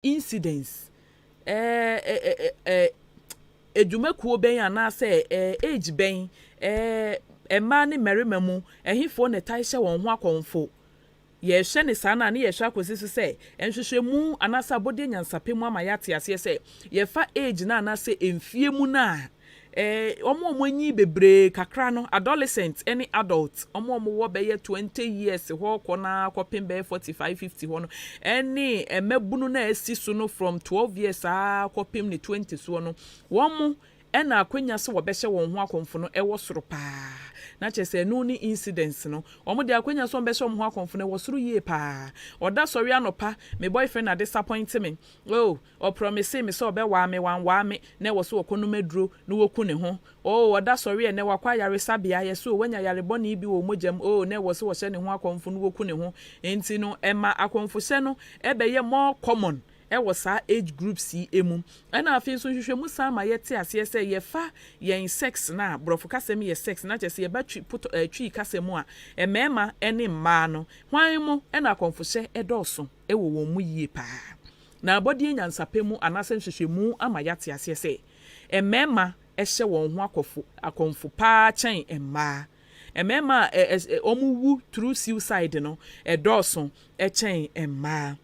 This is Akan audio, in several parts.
Incidence, ɛɛ ɛɛ edwumakuo bɛn anaasɛ age bɛn, mmaa ne mmarima mu, ɛhefoɔ na ɛtae hyɛ wɔn ho akɔmfo? Yɛhwɛ ne saa na ne yɛhwɛ akɔsi so sɛ nhwehwɛmu anaasɛ abɔdeɛ nyansapɛ mu ama yɛate aseɛ sɛ yɛfa age na anaasɛ mfie mu no a, wɔn a wɔn anyi bebree kakra no, adolescent ne adult, wɔn a wɔwɔ bɛyɛ 20 years hɔ kɔ na kɔpem bɛyɛ 45, 50 hɔ no, ɛne mmabunu no a ɛsi so no from 12 years aa kɔpem ne 20 soɔ no, wɔn mo ɛna akonnwa sɛ wɔbɛhyɛ wɔn ho akɔmfo no ɛwɔ soro paa. Na kyerɛ sɛ ɛno ne incidence no, wɔn de akonnwa sɛ wɔbɛhyɛ wɔn ho akɔmfo no ɛwɔ soro yie paa. Ɔda sɔre anɔpa, me boyfriend na disappoint me oh, ɔpromise me sɛ ɔbɛwaa me, wanwaa me, na ɛwɔ so wɔkɔ nom aduro na wɔku ne ho. Oh, ɔda sɔre ɛnɛ wakɔ ayaresabea, yɛ so wanya yarebɔne bi wɔ mogya mu oh, na ɛwɔ so wɔhyɛ ne ho akɔmfo no wɔku ne ho. Nti no ɛma akɔmfohyɛ no ɛbɛyɛ more common ɛwɔ saa age groups yi emu. Ɛna afei nso nhwehwɛmu san ma yɛte aseɛ sɛ yɛfa yɛn sex na borɔfo kasa mu yɛ sex, na kyerɛ sɛ yɛba twi potɔ twi kasa mu a, mmarima ne mmaa no, hwan mu ɛna akɔmfohyɛ ɛdɔɔso ɛwɔ wɔn mu yie paa? Na abɔdeɛ nyansapɛ mu anaasɛ nhwehwɛmu ama yɛate aseɛ sɛ mmarima ɛhyɛ wɔn ho akɔmfo paa kyɛn mmaa. Mmarima a ɛ ɛ wɔn wu through suicide no ɛdɔɔso ɛkyɛn mmaa.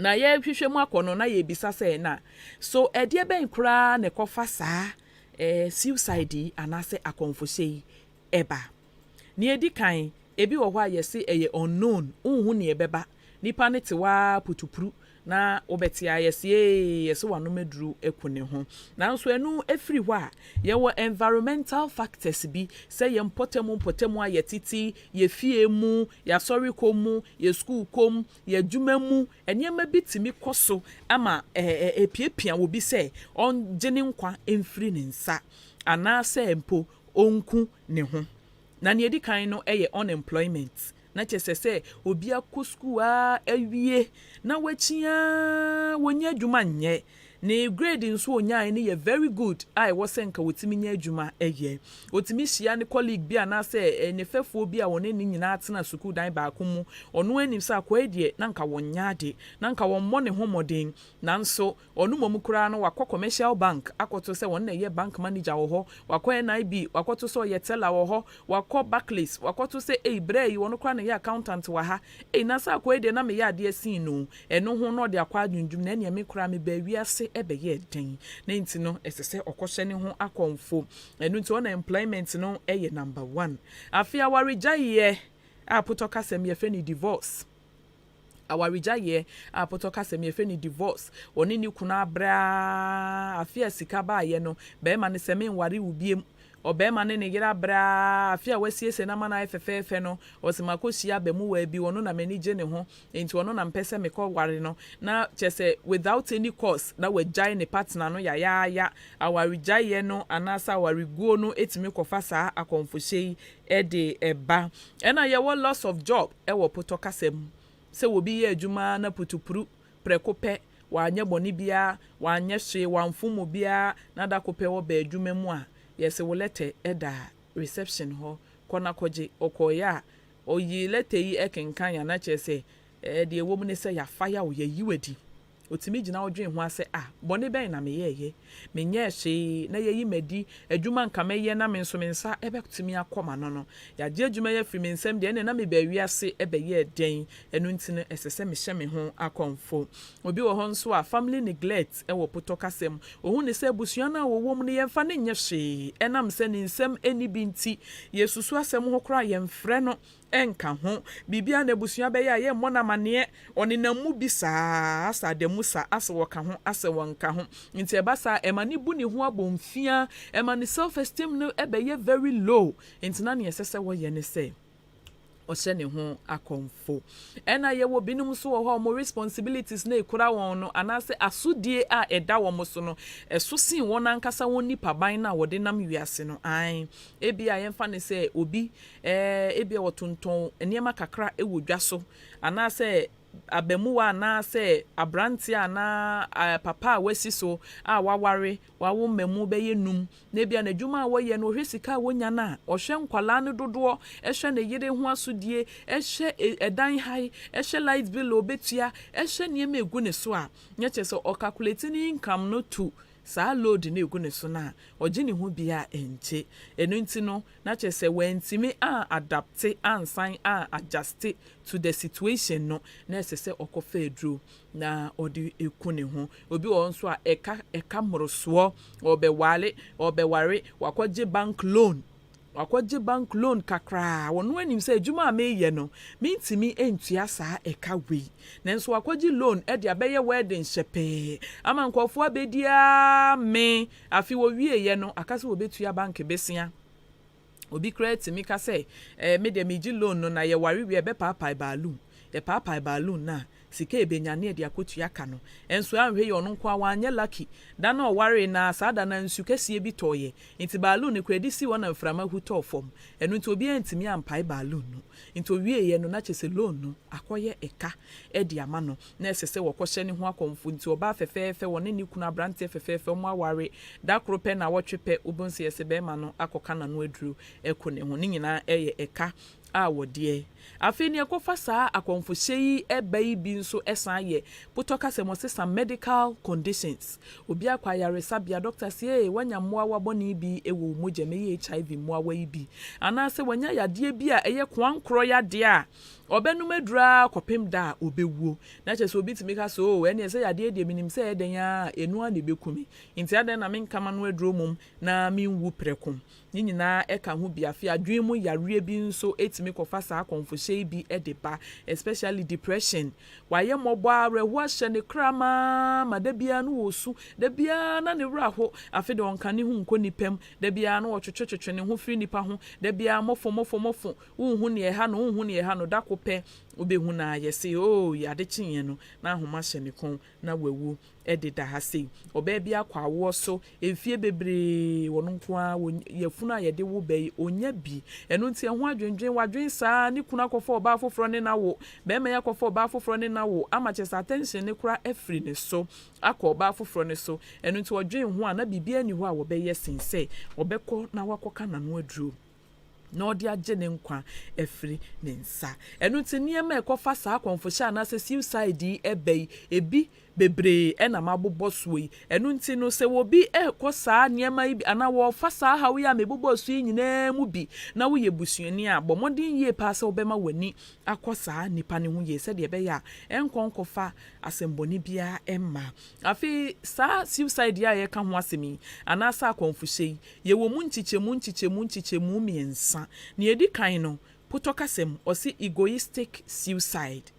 Na yɛhwehwɛ mu akɔ no na yɛbisa sɛ, na so ɛdeɛ bɛn koraa na ɛkɔfa saa suicide yi anaasɛ akɔmfohyɛ yi ɛba? Nea edi kan, ebi wɔ hɔ a yɛse ɛyɛ unknown, nhu nea ɛbɛba. Nipa ne te waa putupuru na wobɛte a yɛse ee, yɛse wanom aduro aku ne ho. Nanso ɛno efiri hɔ a, yɛwɔ environmental factors bi sɛ yɛn mpɔtam mpɔtam a yɛtete, yɛ fie mu, yɛasɔre kɔ mu, yɛ sukuu kɔ mu, yɛ adwuma mu, nneɛma bi tumi kɔ so ama ɛɛ epiapia wɔ bi sɛ ɔngye ne nkwa mfiri ne nsa anaasɛ mpo ɔnku ne ho. Na nea edi kan no yɛ unemployment. Na kyerɛ sɛ obi akɔ sukuu a awie na wakyia wɔnyɛ adwuma nyɛ, ne grade nso onyae no yɛ very good a ɛwɔ sɛ nka wɔtumi nyɛ adwuma yɛ. Otumi hyia ne colleague bi anaasɛ ne fɛfoɔ bi a wɔne ne nyinaa tena sukuu dan baako mu, ɔno anim sɛ akɔɛ deɛ na nka wɔnyɛ ade na nka wɔmmɔ ne ho mmɔden, nanso ɔno mmom koraa no wakɔ commercial bank akɔto sɛ wɔn na ɛyɛ bank manager wɔ hɔ, wakɔ NIB wakɔto sɛ ɔyɛ teller wɔ hɔ, wakɔ Barclays wakɔto sɛ ei, brɛ yi wɔn koraa na ɛyɛ accountant wɔ ha. Ei, na sɛ akɔɛ deɛ na meyɛ adeɛ sin no, ɛno ho na ɔde akɔ adwendwum na ɛnea me koraa mebaa wiase ɛbɛyɛ den na nti no ɛsɛ sɛ ɔkɔhyɛ ne ho akɔmfo. Ɛno nti unemployment no ɛyɛ number one. Afei awaregyaeɛ a potɔ kasɛm yɛfrɛ no divorce. Awaregyaeɛ a potɔ kasɛm yɛfrɛ no divorce, ɔne ne kunu abraa, afe a sika baayɛ no, bɛrima no sɛ menware wo biem. Ɔbɛrima ne ne yere abraa, afe a wasiesie n'ama no ayɛ fɛfɛɛfɛ no, ɔsɛ makɔhyia abɛmuwa bi, ɔno na m'ani gye ne ho, nti ɔno na mpɛ sɛ mekɔ ware no. Na kyerɛ sɛ without any cause na wagyae ne partner no yayaaya. Awaregyaeɛ no anaasɛ awareguo no etumi kɔfa saa akɔmfohyɛ yi ɛde ɛba. Ɛna yɛwɔ loss of job ɛwɔ potɔ kasa mu, sɛ obi yɛ adwuma na putupuru prɛko pɛ, wanyɛ bɔne biara, wanyɛ hwee, wamfom obiara, na da ko pɛ wɔba adwuma mu a, yɛsɛ wo letter ɛda reception hɔ, kɔ na kɔgye. Ɔkɔɔyɛ a ɔyi letter yi ɛkenkan a, na kyerɛ sɛ deɛ ɛwɔ mu ne sɛ yɛafa yaw, yɛyi wadi. Otumi gyina hɔ dwen ho asɛ, ah, bɔne bɛn na meyɛɛyɛ? Menyɛɛ hwee na yɛyi m'adi. Adwuma nka mɛyɛ na me nso me nsa ɛbɛtumi akɔ m'ano no, yɛagye adwuma yi afiri me nsam deɛ, ɛne na meba wiase ɛbɛyɛɛ dɛn? Ɛno nti no ɛsɛ sɛ mehyɛ me ho akɔmfo. Obi wɔ hɔ nso a, family neglect ɛwɔ potɔ kasɛm. Ohun ne sɛ abusua no a wɔwɔ mu no yɛmfa ne nyɛ hwee, ɛnam sɛ ne nsɛm ɛni bi nti yɛsusu asɛm ho koraa yɛmfrɛ no ɛnka ho. Biribiara na abusua bɛyɛ a yɛmmɔ no amanneɛ, ɔnenam mu bi saa asa ada mu sa asɛ wɔka ho asɛ wɔnka ho. Nti ɛba saa ɛma ne bu ne ho abɔmfia, ɛma ne self esteem no ɛbɛyɛ very low. Nti na neɛ ɛsɛ sɛ wɔyɛ ne sɛ ɔhyɛ ne ho akɔmfo. Ɛna yɛwɔ binom nso wɔ hɔ a wɔn responsibilities na ekura wɔn no anaasɛ asodie a ɛda wɔn so no ɛso sen wɔn ankasa wɔn nipa ban no a wɔde nam wiase no an. Ebi a yɛmfa ne sɛ obi ebi a wɔtontɔn nneɛma kakra ɛwɔ dwa so anaasɛ abamuwa anaasɛ aberanteɛ anaa papa a wasi so a waware, wawo mmamu bɛyɛ num, na ebia n'adwuma a wɔyɛ no, ɔhwɛ sika a wɔnya no a, ɔhwɛ nkwalaa no dodoɔ, ɛhwɛ ne yere ho asodie, ɛhwɛ ɛdan hae, ɛhwɛ light bill a obetua, ɛhwɛ nneɛma egu ne so a, nyɛ kyerɛ sɛ ɔcalculate ne income no to saa load no egu ne so no a, ɔgye ne ho bia ɛnkye. Ɛno nti no, na kyerɛ sɛ wantumi a adapt ansan a adjust to the situation no, na ɛsɛ sɛ ɔkɔfa aduro na ɔde eku ne ho. Obi wɔ hɔ nso a ɛka mmorosoɔ, ɔbɛware, wakɔgye bank loan, wakɔgye bank loan kakraa. Wɔn anim sɛ adwuma a meyɛ no, mintimi ntua saa ɛka wei, nanso wakɔgye loan ɛde abɛyɛ wedding hyɛpɛɛ ama nkurɔfoɔ abɛdi ame. Afi wɔwie yɛ no, aka sɛ wɔbɛtua bank besia. Obi koraa tumi ka sɛ, me deɛ, megye loan no na yɛware wie, ɛbɛpaapae balloon. Yɛpaapae balloon na sika ebenya ne yɛde akɔtua ka no. Nso ahwɛ yi, ɔno nko a wanyɛ lucky da na ɔware na saa da na nsu kɛseɛ bi tɔɔyɛ nti balloon no kura de si hɔ na mframa hu tɔɔ fam. Ɛno nti obiara ntumi ampae balloon no. Nti owieɛ no, na kyerɛ sɛ loan no akɔyɛ ɛka ɛde ama no, na ɛsɛ sɛ wɔkɔhyɛ ne ho akɔmfo. Nti ɔbaa fɛfɛɛfɛ, wɔne ne kunu aberanteɛ fɛfɛɛfɛ, ɔmo aware da koro pɛ na wɔtwe pɛ, wobɛhu sɛ yɛsɛ bɛrima no akɔka n'ano aduro ɛkɔ ne ho. Ne nyinaa ɛyɛ ɛka a wɔdeɛ. Afei nea ɛkɔfa saa akɔmfohyɛ yi ɛba yi bi nso ɛsan yɛ potɔ kasa mu, ɔsesa medical conditions. Obi akɔ ayaresabea, doctor sɛ, ee, wanya mmoawa bɔne bi ɛwɔ mogya mu, ɛyɛ HIV mmoawa yi bi, anaasɛ wanya yadeɛ bi a ɛyɛ koankorɔ yadeɛ a ɔbɛnum adura kɔpem da a ɔbɛwuo. Na kyerɛ sɛ obi tumi ka sɛ, o, ɛneɛ sɛ yadeɛ deɛ, menim sɛ ɛdɛn a ɛnu a na ɛbɛku me, nti adɛn na menkama no aduro mom na menwu prɛko? Ne nyinaa ɛka ho bi. Afe adwene mu yareɛ bi nso ɛtumi kɔfa saa akɔmfohyɛ yi bi ɛde ba, especially depression. Wayɛ mmɔbɔ, awerɛhoɔ ahyɛ ne kra maa ma da biara no wɔ su, da biara na ne werɛ aho. Afe de ɔnka ne ho nkɔ nipa mu, da biara no wɔtwetwetwe ne ho firi nipa ho, da biara mɔfo mɔfo mɔfo, wonhu neɛ ɛha no, wonhu neɛ ɛha no. Da ko pɛ wobɛhu na yɛse o, ade kyeeɛ no na ahoma hyɛ ne kɔn na wawu. Ɛdeda ha sei, ɔbaa bi akɔ awoɔ so mfie bebree, wɔn nko ara yɛfunu a yɛde wo bɛ yi, onya bi. Ɛno nti ɛho adwendwen wadwen saa. Ne kunu akɔfa ɔbaa foforɔ ne na wo, bɛrima yi akɔfa ɔbaa foforɔ ne na wo, ama kyerɛ sɛ attention ne kora afiri ne so akɔ ɔbaa foforɔ ne so. Ɛno nti ɔdwen ho a, na biribiara ni hɔ a wɔbɛyɛ sen sɛ ɔbɛkɔ na wakɔka n'ano aduro na ɔde agye ne nkwa afiri ne nsa. Ɛno nti nneɛma a ɛkɔfa saa akɔmfohyɛ anaasɛ suicide yi ɛbɛ yi, ebi bebree ɛna mabobɔ soɔ yi. Ɛno nti no, sɛ obi ɛrekɔ saa nneɛma yi bi anaa wɔrefa saa haw yi a mebobɔ so yi nyinaa mu bi na woyɛ busuani a, bɔ mmɔden yie paa sɛ wobɛma w'ani akɔ saa nipa no ho yie, sɛdeɛ ɛbɛyɛ a ɛnkɔ nkɔfa asɛmbɔne biara ɛmma. Afei saa suicide yi a yɛka ho asɛm yi anaasɛ akɔmfohyɛ yi, yɛwɔ mu nkyekyɛmu nkyekyɛmu nkyekyɛmu mmiɛnsa. Nea edi kan no, potɔ kasɛm ɔsi egoistic suicide.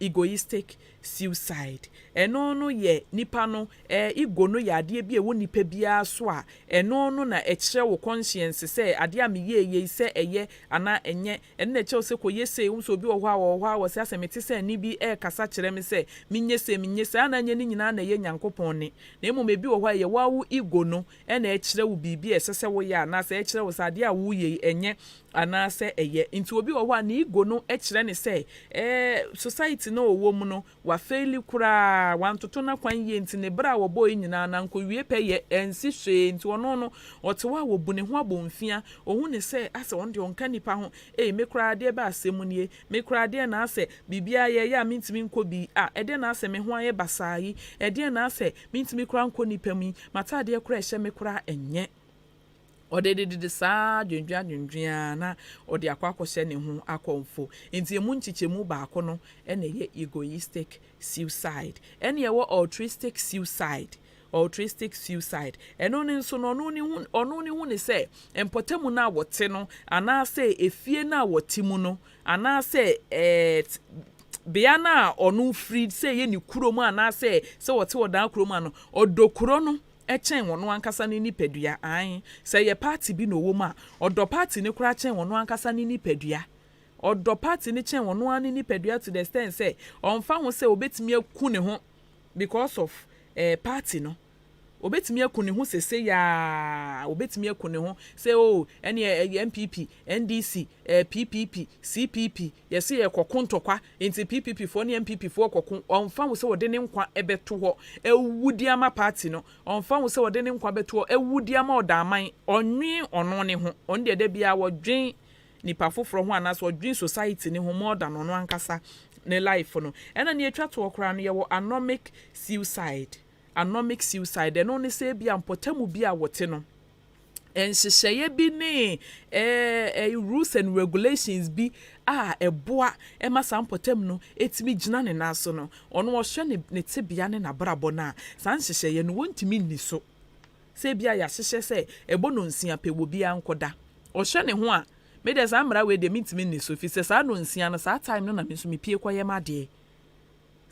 Egoistic suicide, ɛno no yɛ nipa no ego no yɛ adeɛ bi a ɛwɔ nipa biara so a, ɛno no na ɛkyerɛ wo conscience sɛ adeɛ a meyɛ yie sɛ ɛyɛ anaa ɛnyɛ. Ɛno na ɛkyerɛ wo sɛ kɔyɛ sei. Wo nso obi wɔ hɔ a wɔwɔ hɔ a wɔsɛ asɛ mete sɛ ɛne bi ɛrekasa kyerɛ me sɛ menyɛ sei, menyɛ sei, anaa nyɛ ne nyinaa na ɛyɛ Nyankopɔn ne. Na mmom ebi wɔ hɔ a ɛyɛ wawo ego no ɛna ɛkyerɛ wo biribi a ɛsɛ sɛ woyɛ, anaasɛ ɛkyerɛ wo sɛ adeɛ a woyɛ yi ɛnyɛ anaasɛ ɛyɛ. Nti obi wɔ hɔ a ne ego no kyerɛ ne sɛ society no ɔwɔ mu no, wafail koraa, wantoto n'akwan yie, nti ne bere a wɔbɔ yi nyinaa na nkɔwie pɛ yɛ ɛnsi hwee. Nti ɔno no ɔte hɔ a wɔbu ne ho abɔnfia, ohun ne sɛ asɛ ɔno deɛ ɔnka nipa ho. Ee, me koraa adeɛ bɛ asɛm nie, me koraa adeɛ na asɛ biribiara yɛ a mentumi nkɔ bi a, ɛdeɛ na asɛ me ho ayɛ basaa yi, ɛdeɛ na asɛ mentumi koraa nkɔ nipa mu yi, m'ataadeɛ koraa ɛhyɛ me koraa ɛnyɛ. Ɔde dedede saa dwendwen adwendwen a na ɔde akɔ akɔhyɛ ne ho akɔmfo. Nti emu nkyekyɛmu baako no ɛna ɛyɛ egoistic suicide. Ɛna ɛwɔ altruistic suicide. Altruistic suicide, ɛno ne nso no, ɔno ne ho ne sɛ mpɔtamu no a wɔte no, anaasɛ efie no a wɔte mu no, anaasɛ bea no a ɔno firi, sɛ ɛyɛ ne kurom anaasɛ sɛ wɔte wɔ dan kurom a no, ɔdɔ kuro no ɛkyɛn wɔn ankasa ne nipadua. Ae, sɛ yɛ party bi na ɔwɔ mu a, ɔdɔ party ne koraa kyɛn wɔn ankasa ne nipadua. Ɔdɔ party ne kyɛn wɔn ara ne nipadua to the extent sɛ ɔnfa ho sɛ obetumi aku ne ho because of party no. Obetumi aku ne ho sese yaa, obetumi aku ne ho sɛ o ɛne ɛyɛ NPP, NDC, PPP, CPP, yɛsɛ yɛkɔko ntɔkwa nti PPP foɔ ne NPP foɔ kɔko. Ɔnfa ho sɛ wɔde ne nkwa ɛbɛto hɔ ewu di ama party no, ɔnfa ho sɛ wɔde ne nkwa bɛto hɔ ewu di ama ɔdaaman. Ɔnwen ɔno ne ho, ɔno deɛ, de bia wɔdwen nipa foforɔ ho anaasɛ ɔdwen society ne ho more than ɔno ankasa ne life no. Ɛna ne etwa toɔ koraa no, yɛwɔ anomic suicide. Anomic suicide ɛno ne sɛ ebi a mpɔtamu bi a wɔte no, nhyehyɛeɛ bi ne rules and regulations bi a ɛboa ɛma saa mpɔtam no etumi gyina ne nan so no, ɔno ɔhwɛ ne tebea ne n'abrabɔ no a, saa nhyehyɛeɛ no wɔntumi nni so. Sɛ ebi a yɛahyehyɛ sɛ ɛbɔ no 6 pɛ wɔ biara nkɔda, ɔhwɛ ne ho a, me deɛ, saa mmara wei deɛ mentumi nni so, fi sɛ saa no 6 no, saa time no na me nso mepie kɔyɛ m'adeɛ.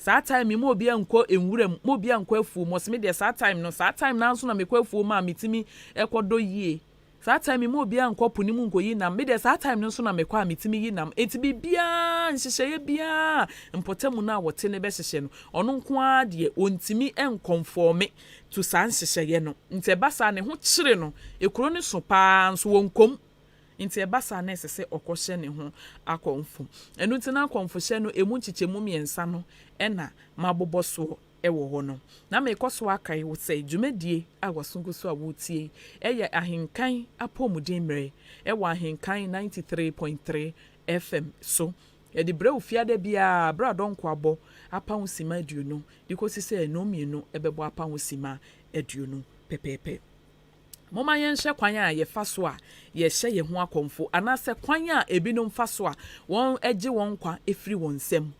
Saa time mu obi nkɔ nwura mu, obi nkɔ afuo mu. Ɔsɛ me deɛ, saa time no, saa time naa nso na mekɔ afuo mu a metumi ɛkɔdɔ yie. Saa time mu obi nkɔ po ne mu nkɔyi nam. Me deɛ, saa time no nso na mekɔ a metumi yi nam. Eti biribiara, nhyehyɛeɛ biara mpɔtamu no a wɔte ne bɛhyehyɛ no, ɔno nko ara deɛ ontumi nconform to saa nhyehyɛeɛ no. Nti ɛba saa, ne ho kyere no, ekuro no so paa nso wɔn nkom. Nti ɛba saa na ɛsɛ sɛ ɔkɔhyɛ ne ho akɔmfo. Ɛno nti na akɔmfohyɛ no emu nkyekyɛmu mmiɛnsa no ɛna mabobɔ soɔ ɛwɔ hɔ no. Na mekɔ so akae wo sɛ dwumadie a wɔso so a wɔretie ɛyɛ Ahenkan Apɔmuden Mmerɛ ɛwɔ Ahenkan 93.3 FM so. Yɛde brɛ wo fiada biara berɛ a dɔnko abɔ apa ho sima 20 de kɔsi sɛ 2:30 ɛbɛbɔ apa ho sima 20 pɛpɛɛpɛ. Momma yɛnhyɛ kwan a yɛfa so a yɛhyɛ yɛn ho akɔmfo anaasɛ kwan a ebinom fa so a wɔn gye wɔn nkwa efiri wɔn nsam.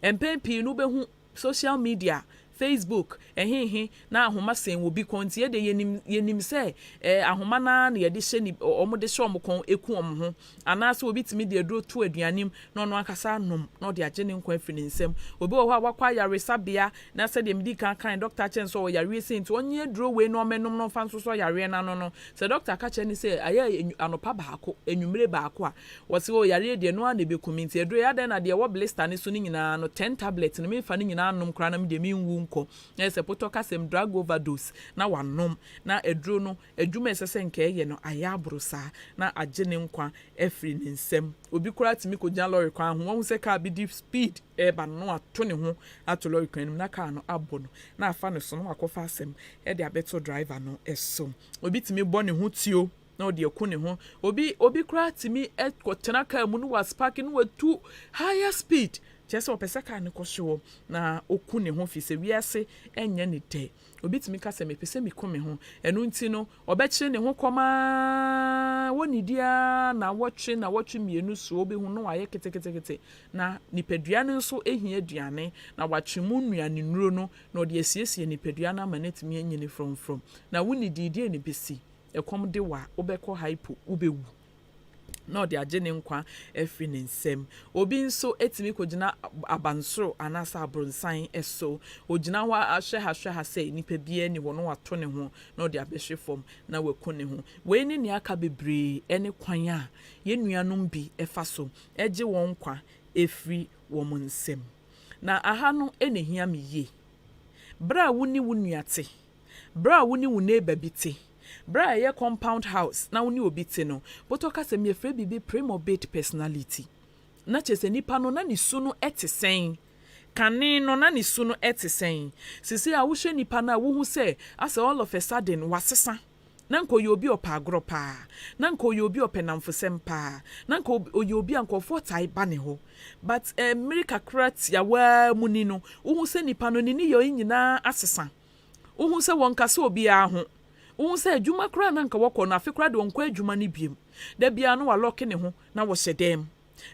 Mpɛn pii no, wobɛhu social media, Facebook, ɛhehe na ahoma sɛn wɔ bi kɔn. Nti yɛde yɛnim sɛ ahoma naa na yɛde hyɛ ni, wɔn de hyɛ wɔn kɔn eku wɔn ho, anaasɛ obi tumi de aduro to aduane mu na ɔno ankasa anom na ɔde agye ne nkwa afiri ne nsam. Obi wɔ hɔ a wakɔ ayaresabea na sɛdeɛ medi kan kan, dɔkta kyɛn sɛ ɔwɔ yareɛ sei nti ɔnyɛ aduro wei na ɔmɛnom na ɔmfa nso so yareɛ n'ano no, sɛ dɔkta ka kyerɛ ne sɛ ayɛ anɔpa baako, enwumere baako a, wɔsi wɔ yareɛ deɛ no ara na ebekum, nti aduro yɛ adan na deɛ ɛwɔ blister ne so ne nyinaa no, 10 tablet no, mefa ne nyinaa nom koraa na me deɛ menwu nkɔ. Na ɛsɛ potɔ kasɛm drug overdose na wanom na aduro no adwuma ɛsɛ sɛ nka ɛyɛ no ayɛ aboro saa na agye ne nkwa afiri ne nsam. Obi koraa tumi kɔgyina lɔre kwan ho, wɔn sɛ kaa bi di speed ɛreba no, na wato ne ho ato lɔre kwan no mu na kaa no abɔ no na afa ne so na wakɔfa asɛm ɛde abɛto driver no ɛso. Obi tumi bɔ ne ho tuo na ɔde aku ne ho. Obi koraa tumi ɛkɔtena kaa mu no, wa spark no, watu higher speed, kyerɛ sɛ ɔpɛ sɛ kaa no kɔhye hɔ na ɔku ne ho, fi sɛ wiase ɛnyɛ ne dɛ. Obi tumi ka sɛ mepɛ sɛ meku me ho, ɛno nti no ɔbɛkyerɛ ne ho kɔmaa wɔnidi ara na wɔtwe na wɔtwe mmienu so, wobɛhu no wayɛ ketekete. Na nipadua no nso ehia aduane na watwe mu nnuane nnuro no na ɔde asiesie nipadua no ama no atumi anyini frɔmfrɔm. Na wonidi deɛ ne bɛsi ɛkɔm de wa, wobɛkɔ hypo, wobɛwu na ɔde agye ne nkwa afiri ne nsam. Obi nso etumi kɔgyina abansoro anaasɛ abrɔnsan so, ogyina hɔ ahwɛ ha hwɛ ha sɛ nipa biara ni hɔ no, wato ne ho na ɔde abɛhwe fam na waku ne ho. Wei ne nea aka bebree ne kwan a yɛn nuanom bi fa so gye wɔn nkwa efiri wɔn nsam. Na aha no na ehia me yie. Bere a wo ne wo nua te, bere a wo ne wo neighbor bi te, bere a ɛyɛ compound house na wo ne obi te no, bɔtɔ kasa mi efrɛ biribi premorbid personality, na kyerɛ sɛ nipa no na ne su no te sɛn kane no, na ne su no te sɛn sisi a wohwɛ nipa no a, wohu sɛ asɛ all of a sudden wasesa. Na nka ɔyɛ obi ɔpɛ agorɔ paa, na nka ɔyɛ obi ɔpɛ namfosɛm paa, na nka ɔyɛ obi a nkurɔfoɔ tae ba ne hɔ, but mmere kakra tiawaa mu ni no, wohu sɛ nipa no ne ne yɛ nyinaa asesa. Wohu sɛ wɔn kasa obiara ho, wohu sɛ adwuma koraa na nka wɔkɔ no, afe koraa de wɔnkɔ adwuma no biem. Da biara no walock ne ho na wɔhyɛ dɛm.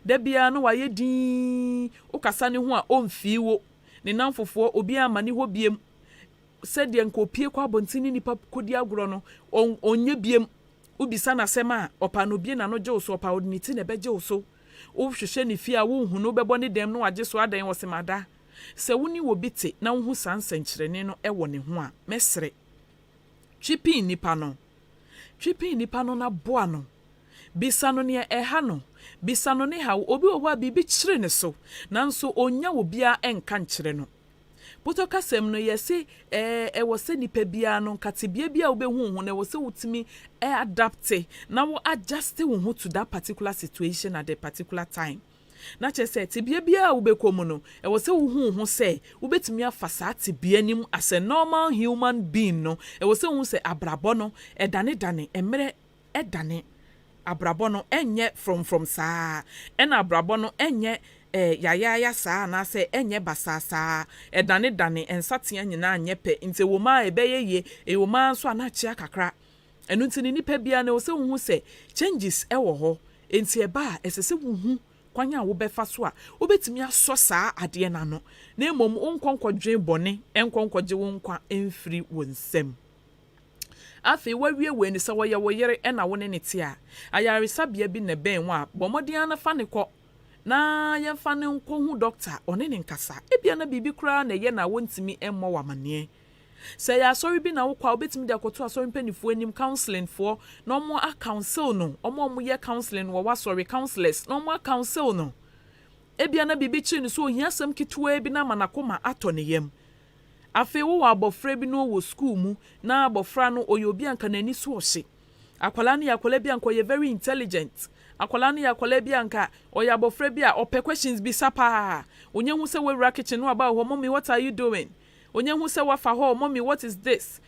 Da biara no wayɛ dinn, wokasa ne ho a ɔmfii wo. Ne nam fofoɔ obiara ama ne hɔ biem. Sɛdeɛ nka opie kɔ abɔnten ne nipa kɔdi agorɔ no, ɔnyɛ biem. Wobisa n'asɛm a, ɔpa no obie n'ano gye wo so, ɔpa ɔde ne ti na ɛbɛgye wo so. Wohwehwɛ ne fie a, wonhu no, wobɛbɔ ne dɛm no wagye so adan wɔ sɛmada. Sɛ wo ne obi te na wohu saa nsɛnkyerɛnne no wɔ ne ho a, mɛsrɛ, twi pin nipa no, twi pin nipa no na boa no. Bisa no nea ɛha no, bisa no ne haw. Obi wɔ hɔ a biribi kyerɛ ne so nanso onya obiara nka nkyerɛ no. Potɔ kasam no, yɛse ɛwɔ sɛ nipa biara no, nkatebea bi a wobɛhu ho no, ɛwɔ sɛ wotumi adapt na wo adjust wo ho to that particular situation at the particular time. Na kyerɛ sɛ tebea biara a wobɛkɔ mu no, ɛwɔ sɛ wohu ho sɛ wobɛtumi afa saa tebea nim as a normal human being no. Ɛwɔ sɛ wohu sɛ abrabɔ no ɛdanedane, mmerɛ ɛdane, abrabɔ no ɛnyɛ frɔmfrɔm saa, ɛna abrabɔ no ɛnyɛ yayaaya saa anaasɛ ɛnyɛ basaa saa. Ɛdanedane, nsatea nyinaa nyɛ pɛ, nti ɛwɔ mu a ɛbɛyɛ yie, ɛwɔ mu a nso a na akyea kakra. Ɛno nti ne nipa biara no, ɛwɔ sɛ wohu sɛ changes ɛwɔ hɔ, nti ɛba a, ɛsɛ sɛ wohu kwan a wobɛfa so a wobɛtumi asɔ saa adeɛ n'ano, na mmom wonkɔ nkɔdwen bɔne, nkɔ nkɔgye wo nkwa mfiri wo nsam. Afei wawie wei no, sɛ wɔyɛ wo yere ɛna wo ne ne te a, ayaresabea bi na ɛbɛn wo a, bɔ mmɔden ara fa ne kɔ na yɛmfa no nkɔhu doctor, ɔne ne nkasa. Ebia na biribi koraa na ɛyɛ na wɔntumi mmɔ wɔ amanneɛ. Sɛ ɛyɛ asɔre bi na wokɔ a, wobɛtumi de akɔto asɔre mpanimfoɔ anim, counseling foɔ, na ɔmo acounsel no, ɔmo a ɔmo yɛ counseling wɔ w'asɔre, counselors, na ɔmo acounsel no. Ebia na biribi kyerɛ no so, ohia asɛm ketewa bi na ama n'akoma atɔ ne yam. Afei wowɔ abɔfra bi na ɔwɔ school mu, na abɔfra no ɔyɛ obi a nka n'ani so ɔhye. Akwadaa no yɛ akwadaa bi a nka ɔyɛ very intelligent. Akwadaa no yɛ akwadaa bi a nka ɔyɛ abɔfra bi a ɔpɛ questions bisa paa. Onye hu sɛ wawura kitchen no, aba hɔ, "Mommy, what are you doing?" Onye hu sɛ wafa hɔ, "Mommy, what is this?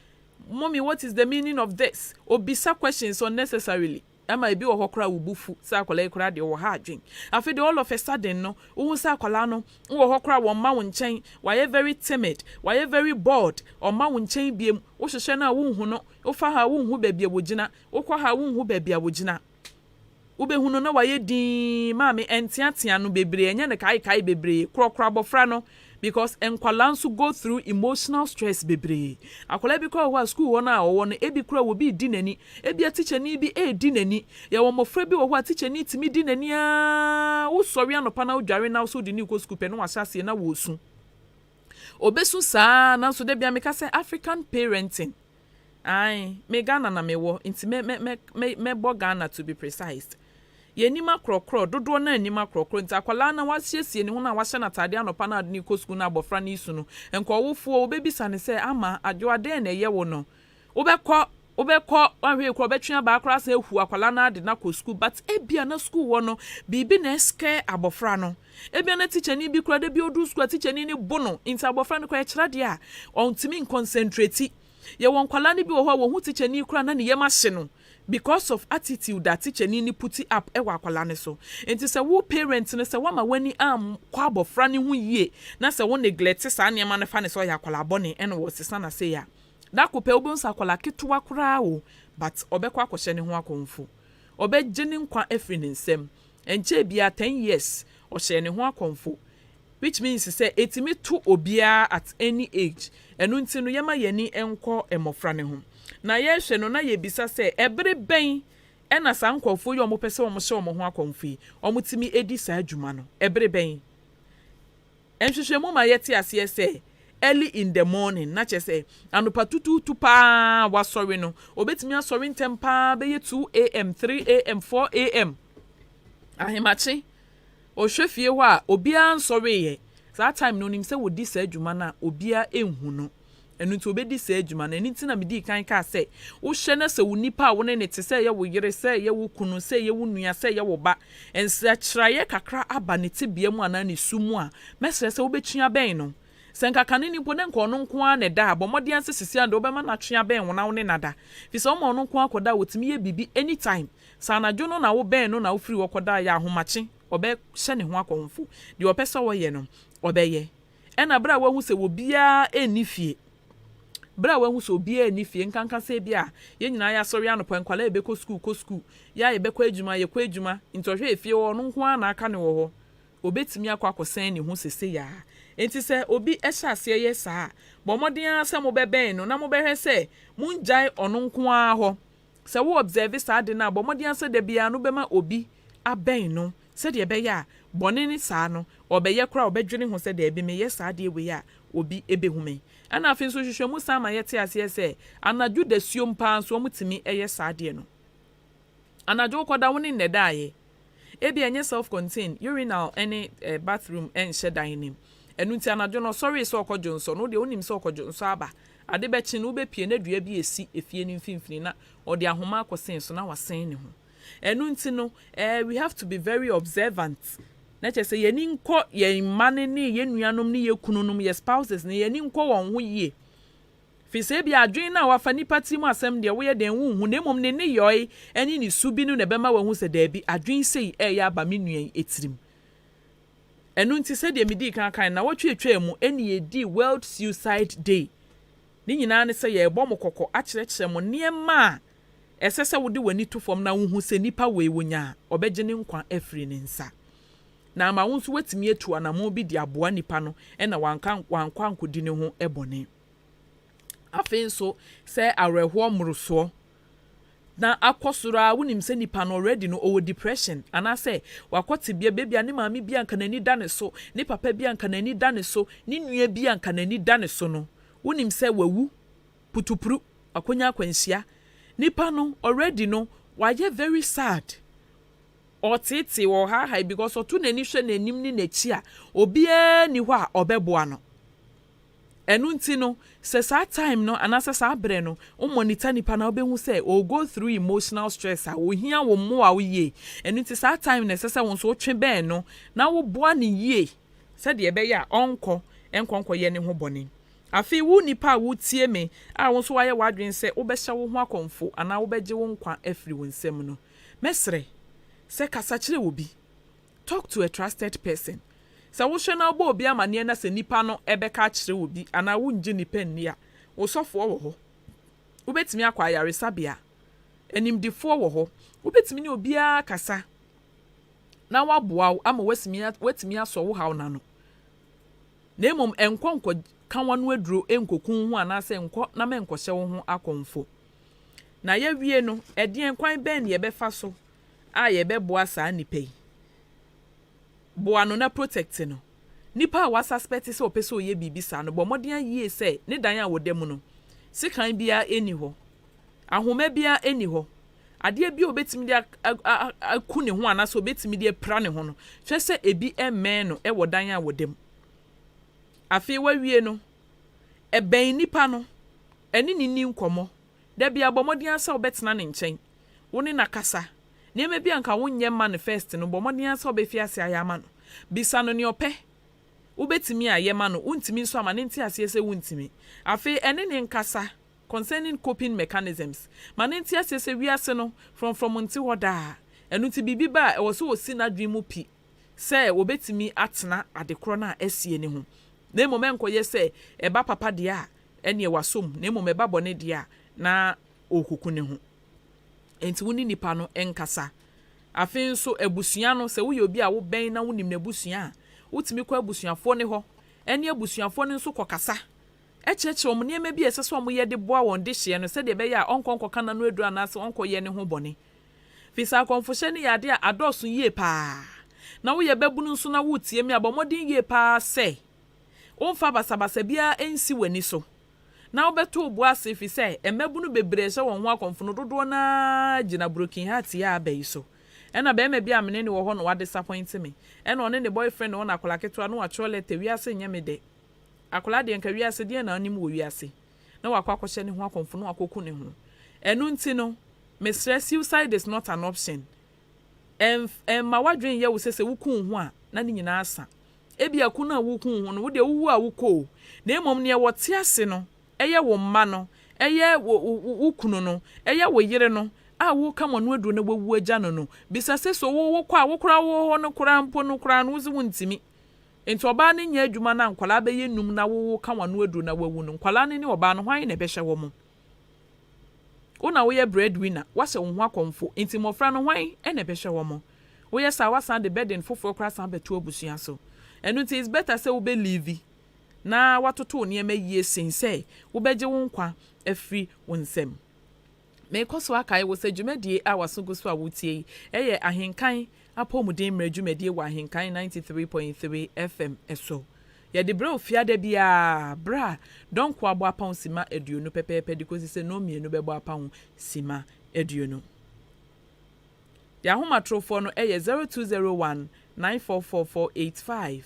Mommy, what is the meaning of this?" Obisa questions unnecessarily, ɛma ebi wɔ hɔ koraa wo bu fu sɛ akwadaa yi koraa deɛ, ɔwɔ ha adwen. Afei deɛ, all of a sudden no, wohu sɛ akwadaa no wɔ hɔ koraa, wɔn mma wo nkyɛn, wayɛ very timid, wayɛ very bored, ɔmma wo nkyɛn biem. Wohyehyɛ no a, wonhu no. Wofa ha a, wonhu baabi a wogyina. Wokɔ ha a, wonhu baabi a wogyina. Wobɛhu no na wayɛ dinn. Maame, ɛnteatea no bebree, ɛnyɛ no kaekae bebree, korɔkorɔ abɔfra no, because nkwalaa nso go through emotional stress bebree. Akwadaa bi koraa wɔ hɔ a, school hɔ no a ɔwɔ no, ebi koraa wɔ bi di n'ani, ebi a tikyani bi edi n'ani. Yɛwɔ mmɔfra bi wɔ hɔ a tikyani tumi di n'ani aa. Wosɔre anɔpa na wodware na wosɔ de ne kɔ school pɛ na wahyɛ aseɛ na wɔresu, obesu saa. Nanso de bia meka sɛ African parenting, ae, me Ghana na mewɔ, nti mɛ mɛ mɛ mɛ mɛbɔ Ghana to be precise. Yɛnim akorɔkorɔ dodoɔ no, anim akorɔkorɔ, nti akwadaa na wasiesie ne ho na wahyɛ n'atadeɛ anɔpa na ade ne kɔ sukuu na abɔfra no isu no, nkɔwofoɔ wobɛbisa ne sɛ, "Ama adwoa, dɛn na ɛyɛ wo no?" Wobɛkɔ, wobɛkɔ, wahwɛ kora, ɔbɛtwe abaa koraa sɛ ehu akwadaa no ade na kɔ sukuu. But ebia na sukuu hɔ no, biribi na ɛscare abɔfra no. Ebia na tikyani bi koraa de bi odu sukuu a, tikyani ne bo no, nti abɔfra no koraa ɛkyerɛ deɛ a ɔntumi nconcentrate. Yɛwɔ nkwadaa no bi wɔ hɔ a, wɔn ho tikyani koraa na ne yam ahye no because of attitude a tikyani ni put up ɛwɔ akwadaa no so. Nti sɛ wo parent no, sɛ wama w'ani ankɔ abɔfra no ho yie na sɛ wo neglect saa nneɛma no, fa ne sɛ ɔyɛ akwadaa bɔne ɛna wɔsesa na se ya dako pɛ, wobɛhu sɛ akwadaa ketewa koraa o, but ɔbɛkɔ akɔhyɛ ne ho akɔnfo, ɔbɛgye ne nkwa afiri ne nsam. Nkyɛn bia 10 years ɔhyɛ ne ho akɔnfo, which means sɛ etimi to obiara at any age. Ɛno nti no, yɛma yɛni nkɔ mmɔfra ne ho na yɛrehwɛ no na yɛbisa sɛ, ɛbere bɛn ɛna saa nkurɔfoɔ yi a wɔpɛ sɛ wɔhyɛ wɔn ho akɔnfo yi, wɔtumi edi saa adwuma no? Ɛbere bɛn? Nhwehwɛmu ma yɛte aseɛ sɛ early in the morning, na kyerɛ sɛ anopa tutuutu paa wasɔre no, obetumi asɔre ntɛm paa bɛyɛ 2 a.m., 3 a.m., 4 a.m. Ahemakye, ɔhwɛ fie hɔ a, obiara nsɔreeɛ. Saa time no, onim sɛ wɔdi saa adwuma no a, obiara nhu no. Ɛno nti obɛdi saa adwuma no. Ɛno nti na medi kan kaa sɛ, wohyɛ no sɛ wo nipa a wo ne ne te, sɛ ɛyɛ wo yere, sɛ ɛyɛ wo kunu, sɛ ɛyɛ wo nua, sɛ ɛyɛ wo ba, nsɛkyerɛeɛ kakra aba ne tebea mu anaa ne su mu a, mɛsrɛ sɛ wobɛtwi abɛn no. Sɛ nkaka ne nipo ne nka ɔno nko ara na ɛda a, bɔ mmɔden ase sisi a de wobɛma no atwe abɛn wo na wo ne nada, fi sɛ woma ɔno nko ara kɔda a, wɔtumi yɛ biribi anytime. Sɛ anadwo no na wobɛn no na wofiri hɔ kɔda a, yɛ ahomakye, ɔbɛhyɛ ne ho akɔmfo, deɛ ɔpɛ sɛ ɔyɛ no ɔbɛyɛ. Ɛna berɛ a wahu sɛ obiara ɛnni fie, berɛ a wahu sɛ obiara nni fie, nkanka sɛ bi a yɛn nyinaa yɛasɔre anɔpa, nkwalaa yɛbɛkɔ sukuu kɔ sukuu, yɛ a yɛbɛkɔ adwuma yɛkɔ adwuma, nti ɔhwɛ efie hɔ, ɔno nko ara na aka ne wɔ hɔ, obetumi akɔ akɔsɛn ne ho sese yaa. Nti sɛ obi hyɛ aseɛ yɛ saa, bɔ mmɔden ara sɛ mobɛbɛn no na mobɛhwɛ sɛ mongyae ɔno nko ara hɔ. Sɛ wo observe saa de no a, bɔ mmɔden ara sɛ da biara no bɛma obi abɛn no, sɛdeɛ ɛbɛyɛ a bɔne ne saa no ɔbɛyɛ koraa, ɔbɛdwene ho sɛ, "Daabi, meyɛ saa adeɛ wei a, obi ɛbɛhu me." Ɛna afei nso, hwehwɛmu san ma yɛte aseɛ sɛ anadwo dasuom paa nso, wɔn ɛyɛ saa adeɛ no. Anadwo kɔda, wo ne nnɛdaayɛ, ebi ɛnyɛ self contained urinal ɛne bathroom ɛnhyɛ dan nim. Ɛno nti anadwo no ɔsɔree sɛ ɔkɔ dwonsɔ no, wo deɛ wonim sɛ ɔkɔ dwonsɔ aba. Ade bɛkye no wobɛpue na dua bi esi efie no mfimfini na ɔde ahoma akɔsɛn so na wasɛn ne ho. Ɛno nti no eh, we have to be very observant. Na kyerɛ sɛ yɛn ani nkɔ yɛn mma no ne yɛn nuanom ne yɛn kununom, yɛn spouses no, yɛn ani nkɔ wɔn ho yie. Firi sɛ ebia adwene no a wafa nipa tirim asɛm deɛ woyɛ dɛn wonhu na mmom ne nneyɔe ne ne su bi no na ɛbɛma wahu sɛ daabi, adwene sei reyɛ aba me nua yi tirim. Ɛno nti sɛdeɛ medii kan kae no, nnawɔtwe a ɛtwaa mu ɛne yɛdii World Suicide Day. Ne nyinaa ne sɛ yɛrebɔ mo kɔkɔ akyerɛkyerɛ mo nneɛma a ɛsɛ sɛ wode w'ani to fam na wohu sɛ nipa wei wonya a, ɔbɛgye ne nkwa afiri ne nsa. Na ama wo nso woatumi atu anammɔn bi de aboa nipa no na wanka wankɔ ankɔdi ne ho bɔne. Afei nso sɛ awerɛhoɔ mmorosoɔ na akɔ soro ara wonim sɛ nipa no already no ɔwɔ depression anaasɛ wakɔ tebea baabi a ne maame bi anka n'ani da ne so, ne papa bi anka n'ani da ne so, ne nua bi anka n'ani da ne so no, wonim sɛ wawu putupru, wakɔnya akwanhyia. Nipa no already no wayɛ very sad. Ɔreteetee, ɔrehahae because ɔto n'ani hwɛ n'anim ne n'akyi a, obiara nni hɔ a ɔbɛboa no. Ɛno nti no, sɛ saa time no anaasɛ saa berɛ no, wo monitor nipa no a, wobɛhu sɛ ɔre go through emotional stress a, ɔhia wo mmoa wo yie. Ɛno nti saa time no ɛsɛ sɛ wo nso wotwe bɛn no na woboa no yie sɛdeɛ ɛbɛyɛ a ɔnkɔ nkɔ nkɔyɛ ne ho bɔne. Afei wo nipa a wotie me a wo nso woayɛ w'adwene sɛ wobɛhyɛ wo ho akɔmfo anaa wobɛgye wo nkwa afiri wo nsam no, mɛsrɛ sɛ kasa kyerɛ obi. Talk to a trusted person. Sɛ wohwɛ na wobɔ obi amanneɛ na sɛ nipa no bɛka akyerɛ obi anaa wongye nipa nni a, wo sɔfoɔ wɔ hɔ. Wobɛtumi akɔ ayaresabea. Animdefoɔ wɔ hɔ. Wobɛtumi ne obiara akasa na waboa wo ama woatumi asɔ wo haw no ano. Na mmom nkɔ nkɔka w'ano aduro nkɔku wo ho anaasɛ nkɔ na mɛnkɔhyɛ wo ho akɔmfo. Na yɛawie no, ɛdeɛn kwan bɛn na yɛbɛfa so a yɛbɛboa saa nipa yi? Boa no na protect no. Nipa a wasuspect sɛ ɔpɛ sɛ ɔyɛ biribi saa no, bɔ mmɔden yie sɛ ne dan a wɔda mu no, sekan biara nni hɔ, ahoma biara nni hɔ, adeɛ bi a obetumi de aku ne ho anaasɛ obetumi de apira ne ho no, hwɛ sɛ ebi mmɛn no wɔ dan a wɔda mu. Afei wawie no, ɛbɛn nipa no, ɛne ne ni nkɔmmɔ. Da bi abɔ mmɔden sɛ wobɛtena ne nkyɛn, wo ne no akasa. Nneɛma bi a nka wonyɛ mma no first no, bɔ mmɔden sɛ wobɛfi ase ayɛ ama no. Bisa no nea ɔpɛ. Wobɛtumi ayɛ ma no, wontumi nso ama ne nte aseɛ sɛ wontumi. Afei ɛne ne nkasa concerning coping mechanisms. Ma ne nte aseɛ sɛ wiase no, frɔmfrɔm nte hɔ daa. Ɛno nti biribi ba a ɛwɔ sɛ wɔsi n'adwene mu pi sɛ wɔbɛtumi atena adekorɔ no a asie ne ho. Na mmom ɛnkɔyɛ sɛ ɛba papa deɛ a ɛneɛ wasom, na mmom ɛba bɔne deɛ a na ɔrekɔku ne ho. Nti wo ne nipa no nkasa. Afei nso abusua no, sɛ woyɛ obi a wobɛn na wonim n'abusua a, wotumi kɔ abusuafoɔ ne hɔ, ɛne abusuafoɔ no nso kɔkasa. Ɛkyerɛkyerɛ wɔn nneɛma bi a ɛsɛ sɛ wɔyɛ de boa wɔn dehyeɛ no sɛdeɛ ɛbɛyɛ a ɔnkɔ nkɔka n'ano aduro anaasɛ ɔnkɔyɛ ne ho bɔne. Firi sɛ akɔmfohyɛ no yɛ adeɛ a adɔɔso yie paa. Na woyɛ babunu nso na woretie me a, bɔ mmɔden yie paa sɛ womfa basabasa biara nsi w'ani so. Na wobɛto wo bo ase ɛfiri sɛ mmabunu bebree hyɛ wɔn ho akɔmfo no dodoɔ no ara gyina broken heart yi a aba yi so. Ɛna barima bi a me ne no wɔ hɔ na wadisappoint me. Ɛna ɔne ne boyfriend wɔ no akwadaa ketewa na watwerɛ letter wiase nyɛ me dɛ. Akwadaa deɛ nka wiase deɛ na ɔnim wɔ wiase. Na wakɔ akɔhyɛ ne ho akɔmfo na wakɔku ne ho. Ɛno nti no, mesrɛ suicide is not an option. Ɛmma w'adwene nyɛ wo sɛ sɛ woku wo ho a na ne nyinaa asa. Ebi aku no a woku wo ho no, wo deɛ wowu a wokɔ o. Na mmom neɛ wɔte ase no, ɛyɛ wo mma no, ɛyɛ wo wo kunu no, ɛyɛ wo yere no a woka mo ano aduro na wawu agya no no. Bisa sɛ so wo wokɔ a wo koraa wɔ hɔ no koraa mpo no koraa no wo sɛ wontumi. Nti ɔbaa no nyɛ adwuma na nkwadaa bɛyɛ num na wo ka w'ano aduro na wawu no, nkwadaa no ne ɔbaa no hwan na ɛbɛhwɛ wɔn? Wo na woyɛ breadwinner, woahyɛ wo ho akɔmfo, nti mmɔfra no hwan na ɛbɛhwɛ wɔn? Woyɛ saa wasan de burden foforɔ koraa san bɛto abusua so. Ɛno nti it's better sɛ wobɛ na watoto wo nneɛma yie sen sɛ wobɛgye wo nkwa afiri wo nsam. Meekɔ so akae wo sɛ dwumadie a waso gu so a wotie yi ɛyɛ Ahenkan apɔmuden mmerɛ dwumadie wɔ Ahenkan 93.3 FM so. Yɛde berɛ ofiada biara berɛ a dɔnko abɔ apɔn sima 20 pɛpɛɛpɛ de kɔsi sɛ 2:30 bɛbɔ apɔn sima 20. Yɛn ahomatorofoɔ no yɛ 0201 944485.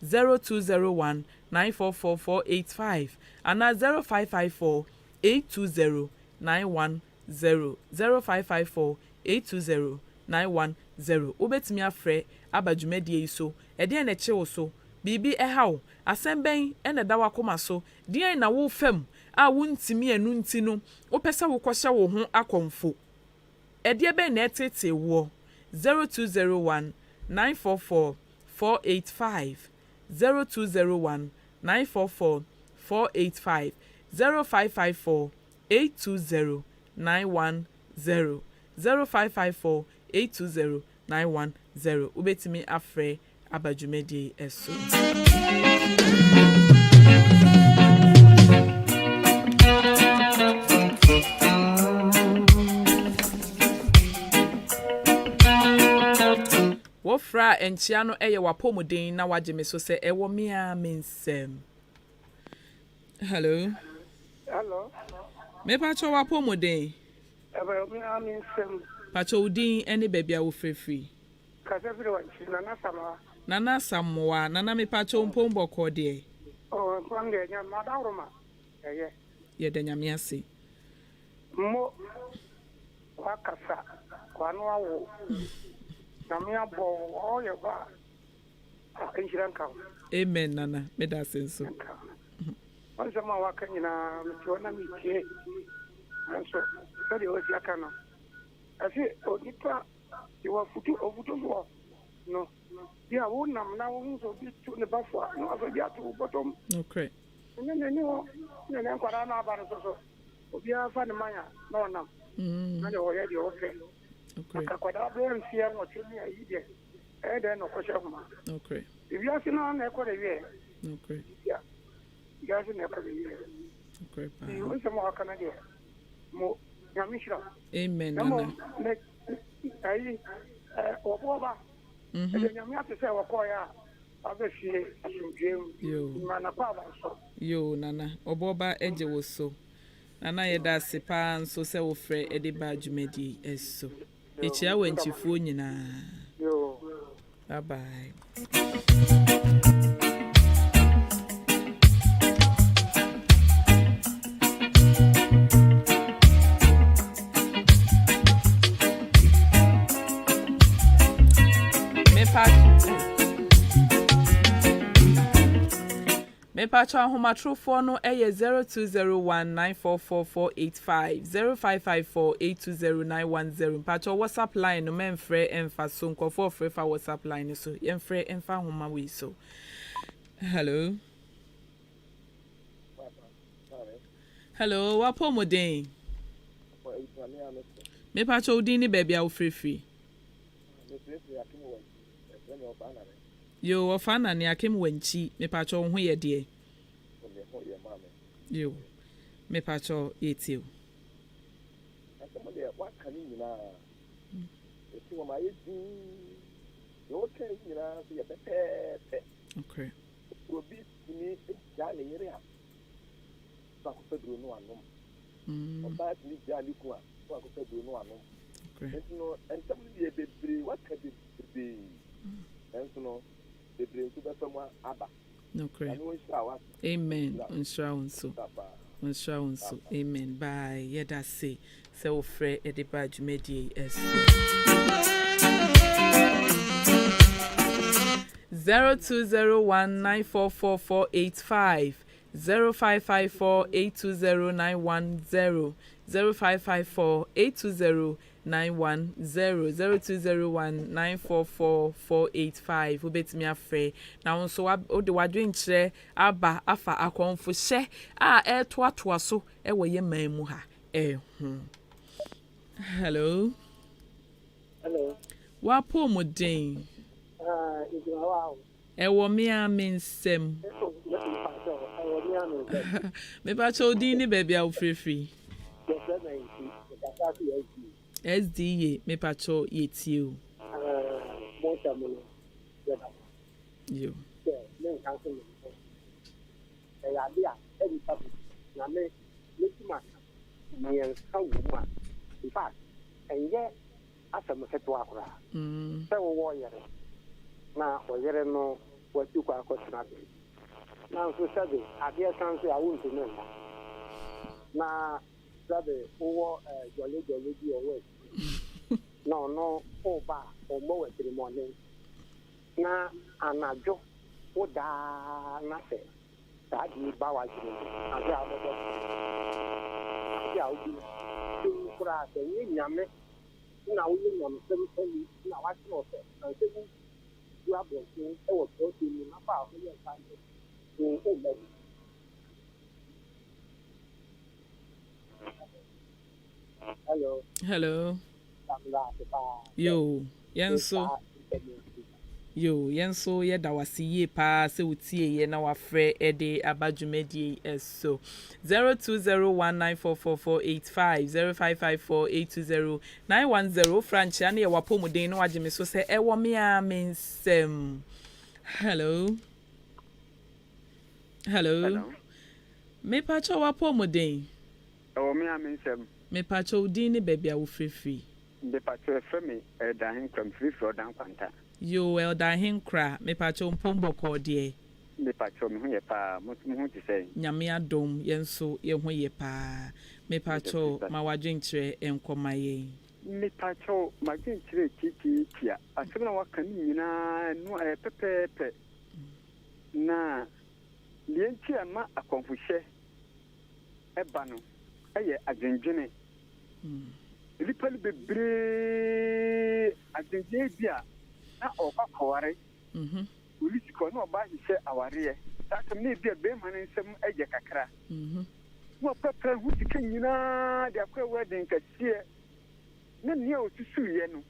0201 944 485 anaa 0554 820 910, 0554 820 910. Wobɛtumi afrɛ aba dwumadie yi so. Ɛdeɛn na ɛkye wo so? Biribi ɛha wo? Asɛm bɛn na ɛda w'akoma so? Deɛn na wofa mu a wontumi ɛno nti no wopɛ sɛ wokɔhyɛ wo ho akɔmfo? Ɛdeɛ bɛn na ɛtetee woɔ? 0201 944 485, 0201 944 485, 0554 820 910, 0554 820 910. Wobɛtumi afrɛ aba dwumadie yi so. Wɔfrɛ a nkyea no yɛ w'apɔmuden na wagye me so sɛ ɛwɔ me a me nsɛm. Hello. Hello. Mepakyɛ w'apɔmuden. Ɛbɛyɛ me a me nsɛm. Pakyɛ wo din ne baabi a wofirifiri. Kasa firi wankyi, Nana Samoa. Nana Samoa, Nana mepakyɛ wo mpom bɔkɔɔ deɛ. Oh, mpom deɛ nyɛ madaworoma ɛyɛ. Yɛda Nyame ase. Mo wakasa wano awo. Nyame abɔ wo ɔyɛ ba a nhyira nka wo. Amen Nana, meda ase nso. Nka. Wo nsɛm a waka nyinaa mete hɔ na metie. Nanso sɛdeɛ wasi aka no, ɛse onipa yɛwɔ afutu ofutufoɔ no bi a wonam na wohu sɛ obi tu ne ba fo a na wafa bi ato wo bɔtɔm. Nokorɛ. Ɛnyɛ n'ani hɔ na ne nkwadaa no aba no so so obiara fa ne man a na ɔnam na deɛ ɔyɛ deɛ ɔpɛ. Nokorɛ. Akwadaa bɛyɛ mfeɛ 8 ne ayi deɛ ɛyɛ dɛn na ɔkɔhyɛ homa. Nokorɛ. Ewiase no na ɛkɔ na wieɛ. Nokorɛ. Wiase na ɛkɔ na wieɛ. Nokorɛ paa. Wo nsɛm a waka no deɛ mo Nyame nhyira wo. Amen Na Nana. mmom me ayi wɔboɔ ba. Ɛdeɛ Nyame ate sɛ wɔkɔɔeɛ a waba fie asomdwoeɛ mu. Yo. Ma nakɔ aba nso. Yo Nana, ɔbɔ ba agye wo so. Nana yɛda ase paa nso sɛ wofrɛ de ba dwumadie yi so. Yɛkyia wankyifoɔ nyinaa. Yo. Bye bye. Mepakyɛw ahomatorofoɔ no yɛ 0201944485, 0554820910. Mpakyɛw WhatsApp line no mɛmfrɛ ɛmfa so, nkurɔfoɔ frɛ fa WhatsApp line no so, yɛmfrɛ ɛmfa ahoma wei so. Hello. Hello, wapɔmuden. Mepakyɛw wo din ne baabi a wofirifiri. Yo, wɔfa na ne Akem Wankyi, mepakyɛw wo ho yɛ deɛ. Yo, mepakyɛw yɛtie o. Asɛm deɛ waka ne nyinaa ɛti wɔn ayɛ dinn deɛ wɔka yi nyinaa nso yɛ pɛpɛɛpɛ. Nokorɛ. Obi tumi gyaa ne yere a na akɔfa duro no anom. Ɔbaa tumi gyaa ne kun a na akɔfa duro no anom. Nti no nsɛm no deɛ bebree waka bebree nanso no bebree nso bɛfa mu aba. Nokorɛ. Nyame nhyira wo ase. Amen. Nhyira wo nso. Nhyira wo nso. Amen. Bye. Yɛda se sɛ wofrɛ de ba dwumadie yi so. 0201944485, 0554820910, 0554820910, 0201944485. Wobɛtumi afrɛ na wo nso wode w'adwenkyerɛ aba afa akɔmfohyɛ a ɛretoatoa so wɔ yɛ man mu ha ɛho. Hello. Hello. W'apɔmuden. Ɛwɔ me a me nsɛm. Mepakyɛ wo din ne baabi a wofirifiri. SDA, mepakyɛ yɛtie o. Yo. Ɛyɛ ade a ɛnipa bi na me mɛtumi aka mmiɛnsa wɔ mu a in fact ɛnyɛ asɛm ketewa koraa sɛ wowɔ yere na ɔyere no Watu kɔ akɔtena baabi. Nanso sɛbe adeɛ sa nso a, wontumi nna. Na sɛbe wowɔ jɔle jɔle bi a ɔwɔ akyiri na ɔno woba a, ɔmmɔ wo atirimmɔne. Na anadwo woda ara na sɛ saa ade yi ba w'adwene mu a, ade a wobɛbɔ dam, ade a wobɛwu koraa, sɛ ɛnyɛ Nyame na woyɛ nyamesɛm panyin na wakyerɛ wo sɛ ansa wu gu abɔnten wɔ kyerɛwsɛm mu na fa ho yɛ mpaebɔ wo mma bi. Hello. Hello. Yo, yɛn nso. Yo, yɛn nso yɛda wo ase yie paa sɛ wotieeɛ na wafrɛ de aba dwumadie yi so. 0201944485, 0554820910. Wofra nkyea no yɛ w'apɔmuden na wagye me so sɛ ɛwɔ me ara me nsam. Hello. Hello. Hello. Mepakyɛ w'apɔmuden. Ɛwɔ me ara me nsam. Mepakyɛ wo din ne baabi a wofirifiri. Mepakyɛ yɛfrɛ me Elder Ahenkura, mefirifiri Ɔdan Kwanta. Yoo Elder Ahenkura, mepakyɛ wo mpom bɔkɔɔ deɛ? Mepakyɛw me ho yɛ paa, mo nso mo ho te sɛn? Nyame adom yɛn nso yɛ ho yɛ paa. Mepakyɛw ma w'adwenkyerɛ nkɔ ma yɛn. Mepakyɛw m'adwenkyerɛ tiatiatia asɛm no a waka no nyinaa ɛno ɛyɛ pɛpɛɛpɛ. Na deɛ nti a ɛma akɔmfohyɛ ba no yɛ adwendwene. Nnipa no bebree adwendwene bi a na ɔrekɔ akɔware. Onni sika, ɔne ɔbaa hyehyɛ awareɛ. Saa asɛm no ebia barima no nsam yɛ kakra. Na waprapra ne ho sika nyinaa de akɔyɛ wedding kɛseɛ. Na nea ɔsusuiɛ no,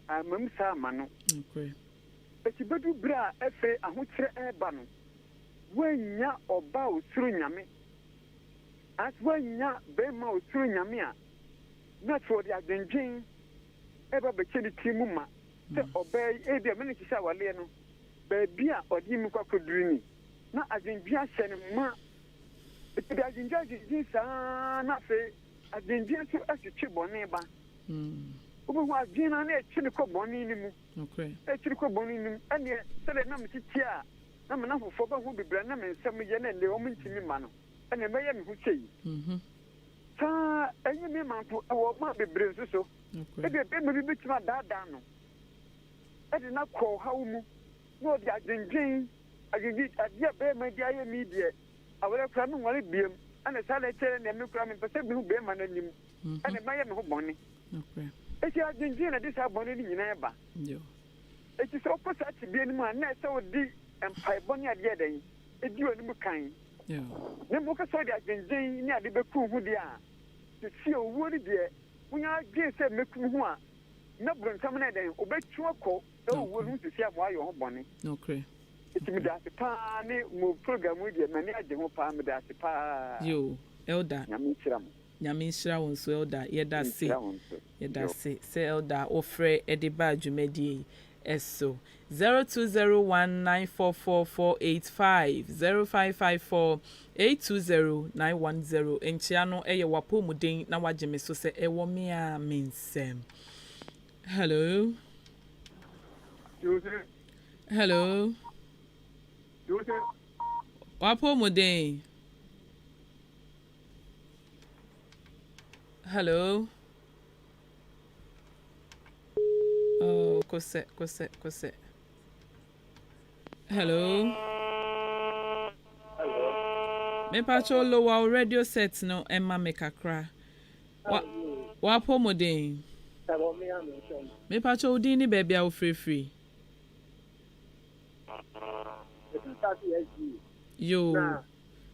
amma mu saa amma no. Enti bɛduru berɛ a afei ahokyerɛ reba no, woannya ɔbaa a ɔsuro Nyame, anaasɛ woannya barima a ɔsuro Nyame a, na afei ɔde adwendwen reba abɛhyɛ ne tiri mu ma. Sɛ ɔbaa yi, ebia me ne no hyehyɛ awareɛ no, baabi a ɔde me kɔ akɔduru ni, na adwendwen ahyɛ no ma. Enti ɔde adwendwen adwendwen saa ara na afei adwendwen nso twetwe bɔne ba. Wobɛhu adwene no ara na ɛtwe no kɔ bɔne no mu. Ɛtwe no kɔ bɔne no mu. Ɛnneɛ sɛdeɛ na mete tia a na me nnamfofoɔ bɛho bebree a na me nsɛm yɛ na ɛnnɛ wɔntumi mma no, ɛnneɛ mɛyɛ me ho sei. Saa ara, ɛnyɛ me mma nko, ɛwɔ mmaa bebree nso so. Ebia barima bi betumi adaadaa no de no akɔ ɔhaw mu, na ɔde adwendwen, adwendwen, adeɛ a barima yi de ayɛ me yi deɛ, aware koraa menware biom, ɛna saa na ɛkyerɛ nea me koraa mempɛ sɛ mehu barima no anim, ɛna mɛyɛ me ho bɔne. Enti adwendwen na ɛde saa bɔne no nyinaa ba. Enti sɛ wokɔ saa tebea no mu a, na ɛsɛ sɛ wode mpaebɔ ne adeɛ dɛn di w'anim kan. Na mmom wokɔ sɛ wode adwendwen ne ade bɛku wo ho deɛ a, seesei owuo no deɛ, Wonya adwene sɛ mɛku me ho a, na bronsam no ayɛ dɛn? Ɔbɛtwe wo akɔ saa owuo no ho seesei ama woayɛ wo ho bɔne. Nokorɛ. Nti meda ase paa ne mo program yi deɛ m'ani agye ho paa meda ase paa. Yoo Elder. Nyame nhyira mo. Nyame nhyira wo nso Elder yɛda ase Nhyira wo nso. yɛda Yoo. ase sɛ Elder wo frɛ de baa dwumadie yi so. 0201 944 485 0554 820 910 Nkyea no yɛ w'apɔwmuden na wagye me so sɛ ɛwɔ me ara me nsam. Hello. Hello. W'apɔwmuden. Hello. Oh, kosɛ, kosɛ, kosɛ. Hello. Hello. Mepacho lower wo radio set no ɛma me kakra. Wa wapɔ mu den. Ɛwɔ me a me nsɛm. Mepacho wo din ne baabi a wofirifiri. Mekasa fi SDA. Yoo. Na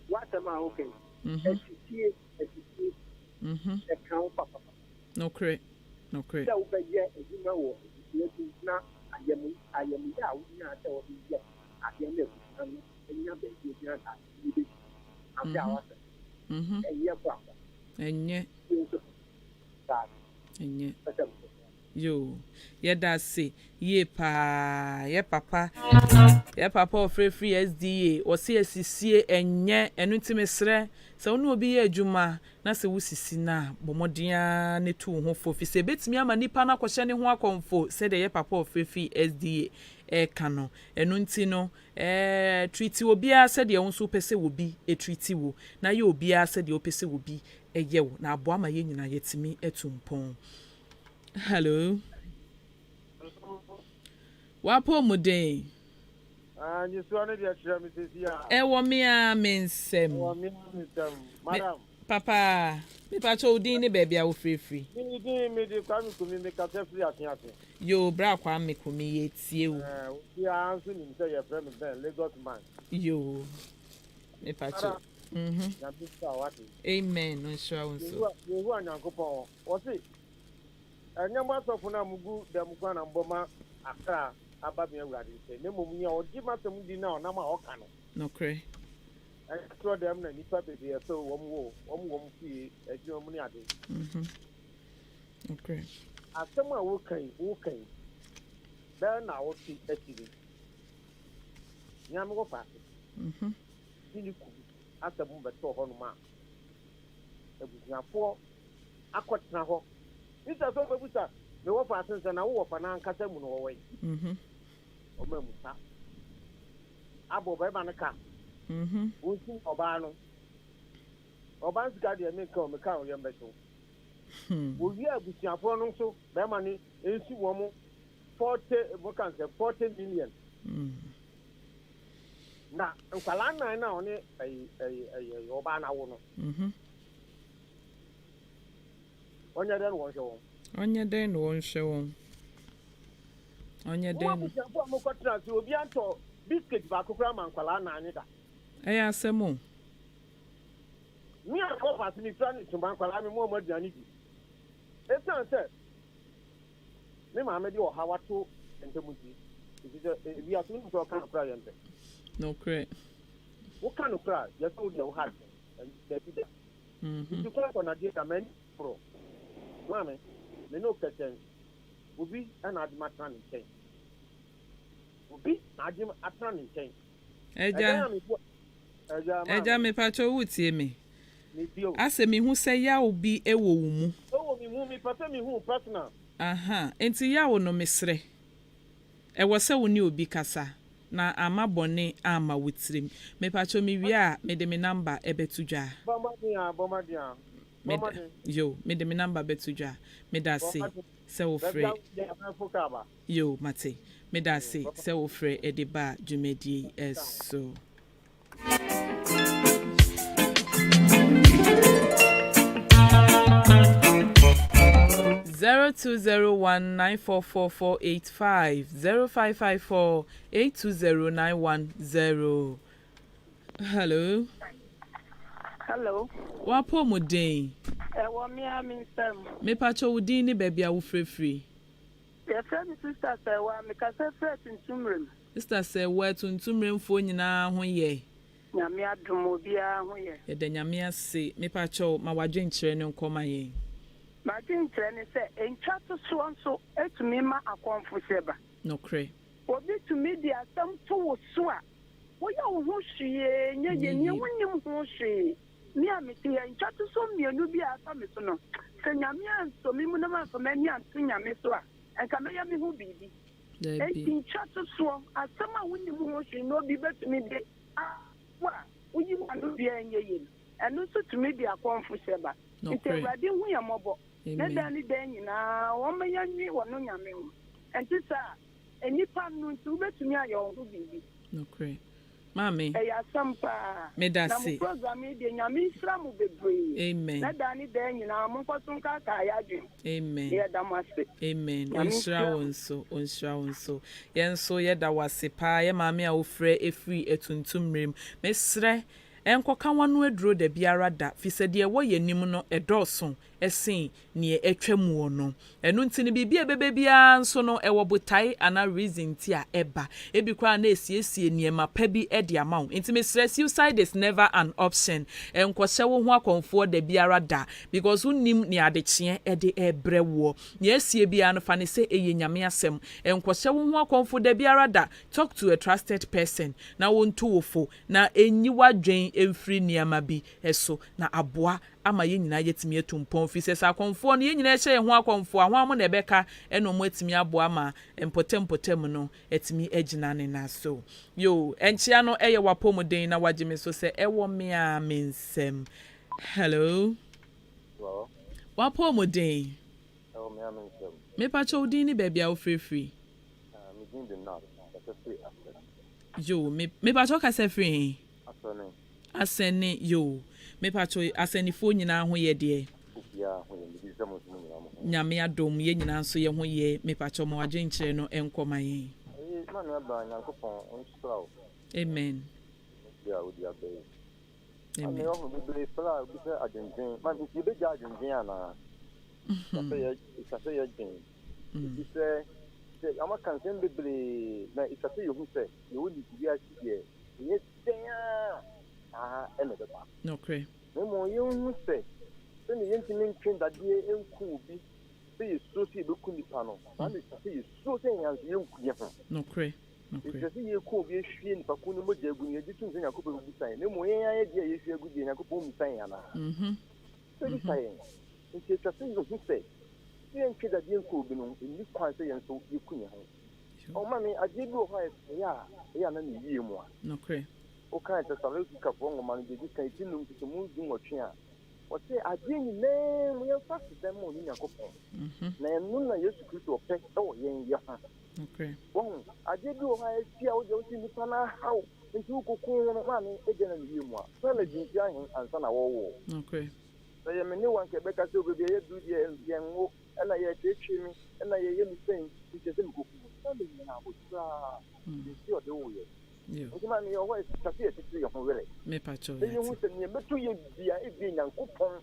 w'asɛm a woka yi, asisie, asisie, ɛka wo papapapa. Nokorɛ, nokorɛ. Sɛ wobɛyɛ adwuma wɔ abusua bi na ayamyɛ a wonyaa sɛ wode yɛ adeɛ ma abusua no anya baabi agyina daakye bi bɛsi ase a woasɛ no, ɛnyɛ korakora. Ɛnyɛ. Bio nso saa no, Ɛnyɛ. pɛ sɛ mede boa. Yoo yɛda ase yie paa yɛ papa yɛ papa ɔfrɛ firi SDA ɔse asisie ɛnyɛ ɛno nti mesrɛ sɛ wo ne obi yɛ adwuma na sɛ wo sisi no a bɔ mmɔden ara na tu wo ho fo fisɛ ɛbɛtumi ama nipa no akɔhyɛ ne ho akɔmfo sɛdeɛ yɛ papa ɔfrɛ firi SDA reka no. Ɛno nti no, eh, treati obiara sɛdeɛ wo nso wopɛ sɛ obi treati wo, na yɛ obiara sɛdeɛ wopɛ sɛ obi yɛ wo, na aboa ma yɛn nyinaa yɛatumi atu mpɔn. Hello. W'apɔmuden. Ah, nyesoa no deɛ kyerɛ me sɛsi a. Ɛwɔ me ara me nsam. Ɛwɔ me ara me nsam. Madam. Papa, mepakyɛ wo din ne baabi a wofirifiri. Me din me de Kwame Kumi, me kasa firi Akease. Yoo, bra Kwame Kumi, yɛtie wo. Ɛɛ, obiara nso nim sɛ yɛfrɛ me Ben, Lagos man. Yoo, mepakyɛ. Madam, Nyame nhyira wo wate. Amen, ɔnhyira wo nso. Yehowa Nyankopɔn, ɔse, Ɛnyɛ mo asɔfo no a mugu dɛm nko ara na mobɔ ma akra aba me Awurade nkyɛn, na mmom nea ɔgye m'asɛm di na ɔnam a ɔka no. Nokorɛ. Ɛnyɛ torɔ dɛm na nnipa bebree ɛsɛ wɔn wɔ wɔn wɔn fie, adwuma mu ne ade. Nokorɛ. Asɛm a woka yi, woka yi, bɛyɛ nnawɔtwe akyi ni, nea mewɔ faase ne ne kunu asɛm bɛtɔɔ hɔnom a, abusuafoɔ akɔtena hɔ. Bisa sɛ ɔbɛbusa me wɔfa ase sɛ, na wo wɔfa no ankasa mu no ɔwɔ he? Ɔma mu sa. Abɔ ɔbarima no ka. Wonsim ɔbaa no. Ɔbaa no sika deɛ menka o, meka o yɛm bɛhyew. Wɔwie abusuafoɔ no nso barima no nsi wɔn 40, moka sɛ 40 million. Na nkwadaa nnan no a ɔne ɛyi ɛyi ɛyi ɔbaa no awo no. Ɔnyɛ dɛn na wɔnhwɛ wɔn? Ɔnyɛ dɛn na wɔnhwɛ wɔn? Ɔnyɛ dɛn? Mo abusuafo a mokɔtena ase, obiara ntɔ biscuit baako koraa ma nkwadaa nnan no da. Ɛyɛ asɛm o. Me a mewɔ faase, mefira ne ntoma, nkwadaa mema wɔn aduane di. Esiane sɛ me maame de ɔhaw ato ntam nti, efisɛ wiase wonim sɛ ɔka nokorɛ a yɛmpɛ. Nokorɛ. Woka nokorɛ a, yɛsɛ wo deɛ wo ha adwene. Dabi da. Mitu kwan kɔ Nigeria, m'ani boro. Maame, me ne wo kɛsɛ nso, obi na agye me atena ne nkyɛn. Obi na agye me atena ne nkyɛn. Agya, agya mepakyɛ wo tie me. Asɛ mehu sɛ yaw bi wɔ wo mu. Ɛwɔ me mu, mepɛ sɛ mehu wo personal. Aha, enti yaw no mesrɛ. Ɛwɔ sɛ wo ne obi kasa na amma bɔne amma wo tirim. Mepakyɛw mewie a mede me number bɛto dwa. Bɔ mmɔden a, bɔ mmɔden a, bɔ mmɔden. Yo, mede me number bɛto dwa. Medase sɛ wo Baabi a frɛ. wo biara mɛfo kaa ba. Yo, mate. Medase sɛ wo frɛ de baa dwumadie yi so. 0201944485 0554 820910 Hello. Hello. W'apɔmuden. Ɛwɔ me ara me nsam. Mepakyɛ wo din ne baabi a wofirefiri. Yɛfrɛ me Sister Sɛwa, mekasa firi Atuntumrem. Sister Sɛwa, Atuntumremfoɔ nyinaa ho yɛ? Nyame adom, obiara ho yɛ. Yɛda Nyame ase. Mepakyɛw, ma w'adwenkyerɛ no nkɔ ma yɛn. M'adwenkyerɛ ne sɛ, ntwatosoɔ nso tumi ma akɔmfohyɛ ba. Nokorɛ. Obi tumi de asɛm to wo so a, woyɛ wo ho hwee nyɛ yie, nea wonnim ho hwee. Me a mete ha yi, ntwatosoɔ mmienu bi a afa me so no, sɛ Nyame ansɔ me mu na mamfa m'ani anto Nyame so a, anka mɛyɛ me ho biribi. Dabi. Enti ntwatosoɔ, asɛm a wonnim ho hwee na obi bɛtumi de ato wo a woyi w'ano biara nyɛ yie no, ɛno nso tumi de akɔmfohyɛ ba. Nti Nokorɛ. Awurade nhu yɛn mmɔbɔ, na Amen. daa ne daa nyinaa ɔmma yɛnwe wɔ no Nyame ho. Ɛnte saa a, nnipa no nti wobɛtumi ayɛ wo ho biribi. Nokorɛ. Maame. Ɛyɛ asɛm paa. Meda Na mo se. program yi deɛ Nyame nhyira mo bebree. Amen. Na daa ne daa nyinaa monkɔ so nkaakaa yɛ adwene. Amen. Yɛda mo ase. Amen. Nyame Ɔnhyira nhyira wo mo. nso. Ɔnhyira wo nso. Yɛn nso yɛda wo ase paa. Yɛ maame a wofrɛ ɛfiri atuntum mmerɛ mu. Mesrɛ, ɛnkɔka w'ano aduro da biara da, firi sɛ deɛ ɛwɔ yɛn anim no ɛdɔɔso sen nea atwa muo no. Ɛno nti no, biribi a ɛbɛba biara nso no, ɛwɔ botae anaa reason nti a ɛba. Ebi koraa na ɛresiesie nneɛma pa bi de ama wo. Nti mesrɛ, suicide is never an option. Nkɔhyɛ wo ho akɔmfoɔ da biara da because wonnim nea adekyeɛ de rebrɛ woɔ. Nea asie biara no, fa no sɛ ɛyɛ Nyame asɛm. Nkɔhyɛ wo ho akɔmfo da biara da. Talk to a trusted person na wɔntu wo fo na ɛnyi w'adwen. mfiri nneɛma bi so na aboa ama yɛn nyinaa yɛatumi atu mpɔn firi sɛ sɛ akɔmfoɔ no yɛn nyinaa hyɛ yɛn ho akɔmfoɔ a hwan mo na ɛbɛka ɛna wɔn atumi aboa ma mpɔtam mpɔtam no atumi agyina ne nan so. Yoo, nkyea no ɛyɛ w'apɔmuden na wagye me so sɛ ɛwɔ me a me nsam. Hello. Hello. W'apɔmuden. Ɛwɔ me a me nsam. Mepakyɛ wo din ne baabi a wofirifiri. Ah, me din de Nat, kasa firi Asɛne. Yoo, me mepakyɛ wo kasa firi he? Asɛne. Asɛne, yoo. Mepakyɛ Asɛnefoɔ nyinaa ho yɛ deɛ? Obiara ho yɛ, megye di sɛ mo nso mo nyinaa mo ho yɛ. Nyame adom, yɛn nyinaa nso yɛ ho yɛ. Mepakyɛ ma w'adwenkyerɛ no nkɔ ma yɛn. Aye, ma nua baa, Nyankopɔn ɔnhyira wo. Amen. Ne deɛ a wode aba yi. Maame wahu bebree frɛ a obi sɛ adwendwen. Maame nti yɛbɛgya adwendwen anaa? Ɛtwa sɛ yɛdwen. Ɛfiri sɛ sɛ wɔaka nsɛm bebree na ɛtwa sɛ yɛhu sɛ yɛwɔ ne wiase deɛ ɛnyɛ dɛn a saa ɛna ɛbɛba. Nokorɛ. Na mmom yɛnhu sɛ sɛdeɛ yɛntumi ntwe dadeɛ nku obi sɛ yɛsuro sɛ yɛbɛku nipa no, saa na ɛtwa sɛ yɛsuro sɛ yɛn nso yɛnku yɛn ho. Nokorɛ. Nokorɛ. Ɛtwa sɛ yɛku obi ahwie nipa ko no mogya agu no, yɛgye tom sɛ Nyankopɔn bɛbisa yɛn. Na mmom yɛn ara yɛdeɛ a yɛhwie agu deɛ, Nyankopɔn mmisa yɛn anaa? Ɔbɛbisa yɛn. Nti ɛtwa sɛ yɛhu sɛ, sɛ yɛntwe dadeɛ nku obi no, ɛnni kwan sɛ yɛn nso yɛku yɛn ho. Ɔma me adeɛ bi wɔ hɔ a ɛyɛ a, ɛyɛ a na ne yie mu a. Nokorɛ. Wokan Tesalonikafoɔ nwoma no deɛ ɛdi kan ti num nkyekyɛmu dunwɔtwe a, ɔse adeɛ nyinaa mu yɛmfa aseda mma ɔno Nyankopɔn, na ɛno na Yesu Kristo ɔpɛ wɔ yɛn yɛ ho. Nokorɛ. Wahu, adeɛ bi wɔ hɔ a ɛsi a wodeɛ wose nnipa no ahaw nti wokɔku wo ho no, maame agya na ne yie mu a, sɛ na di mfeɛ ahe ansa na wɔrewo wo? Nokorɛ. Sɛ ɛyɛ me ne wo a anka yɛbɛka sɛ baabi a yɛaduru deɛ yɛnwo, ɛna yɛretweetwee me, ɛna yɛyɛ me sei nti ɛsɛ sɛ mekɔku me ho. Sɛ menya abotire a, nti ɔde woeɛ. Nti maame yɛwɔ hɔ a ɛsɛ sɛ yɛkyekyere yɛn ho werɛ. Na yɛhu sɛ nea ɛbɛto yɛn biara ebia Nyankopɔn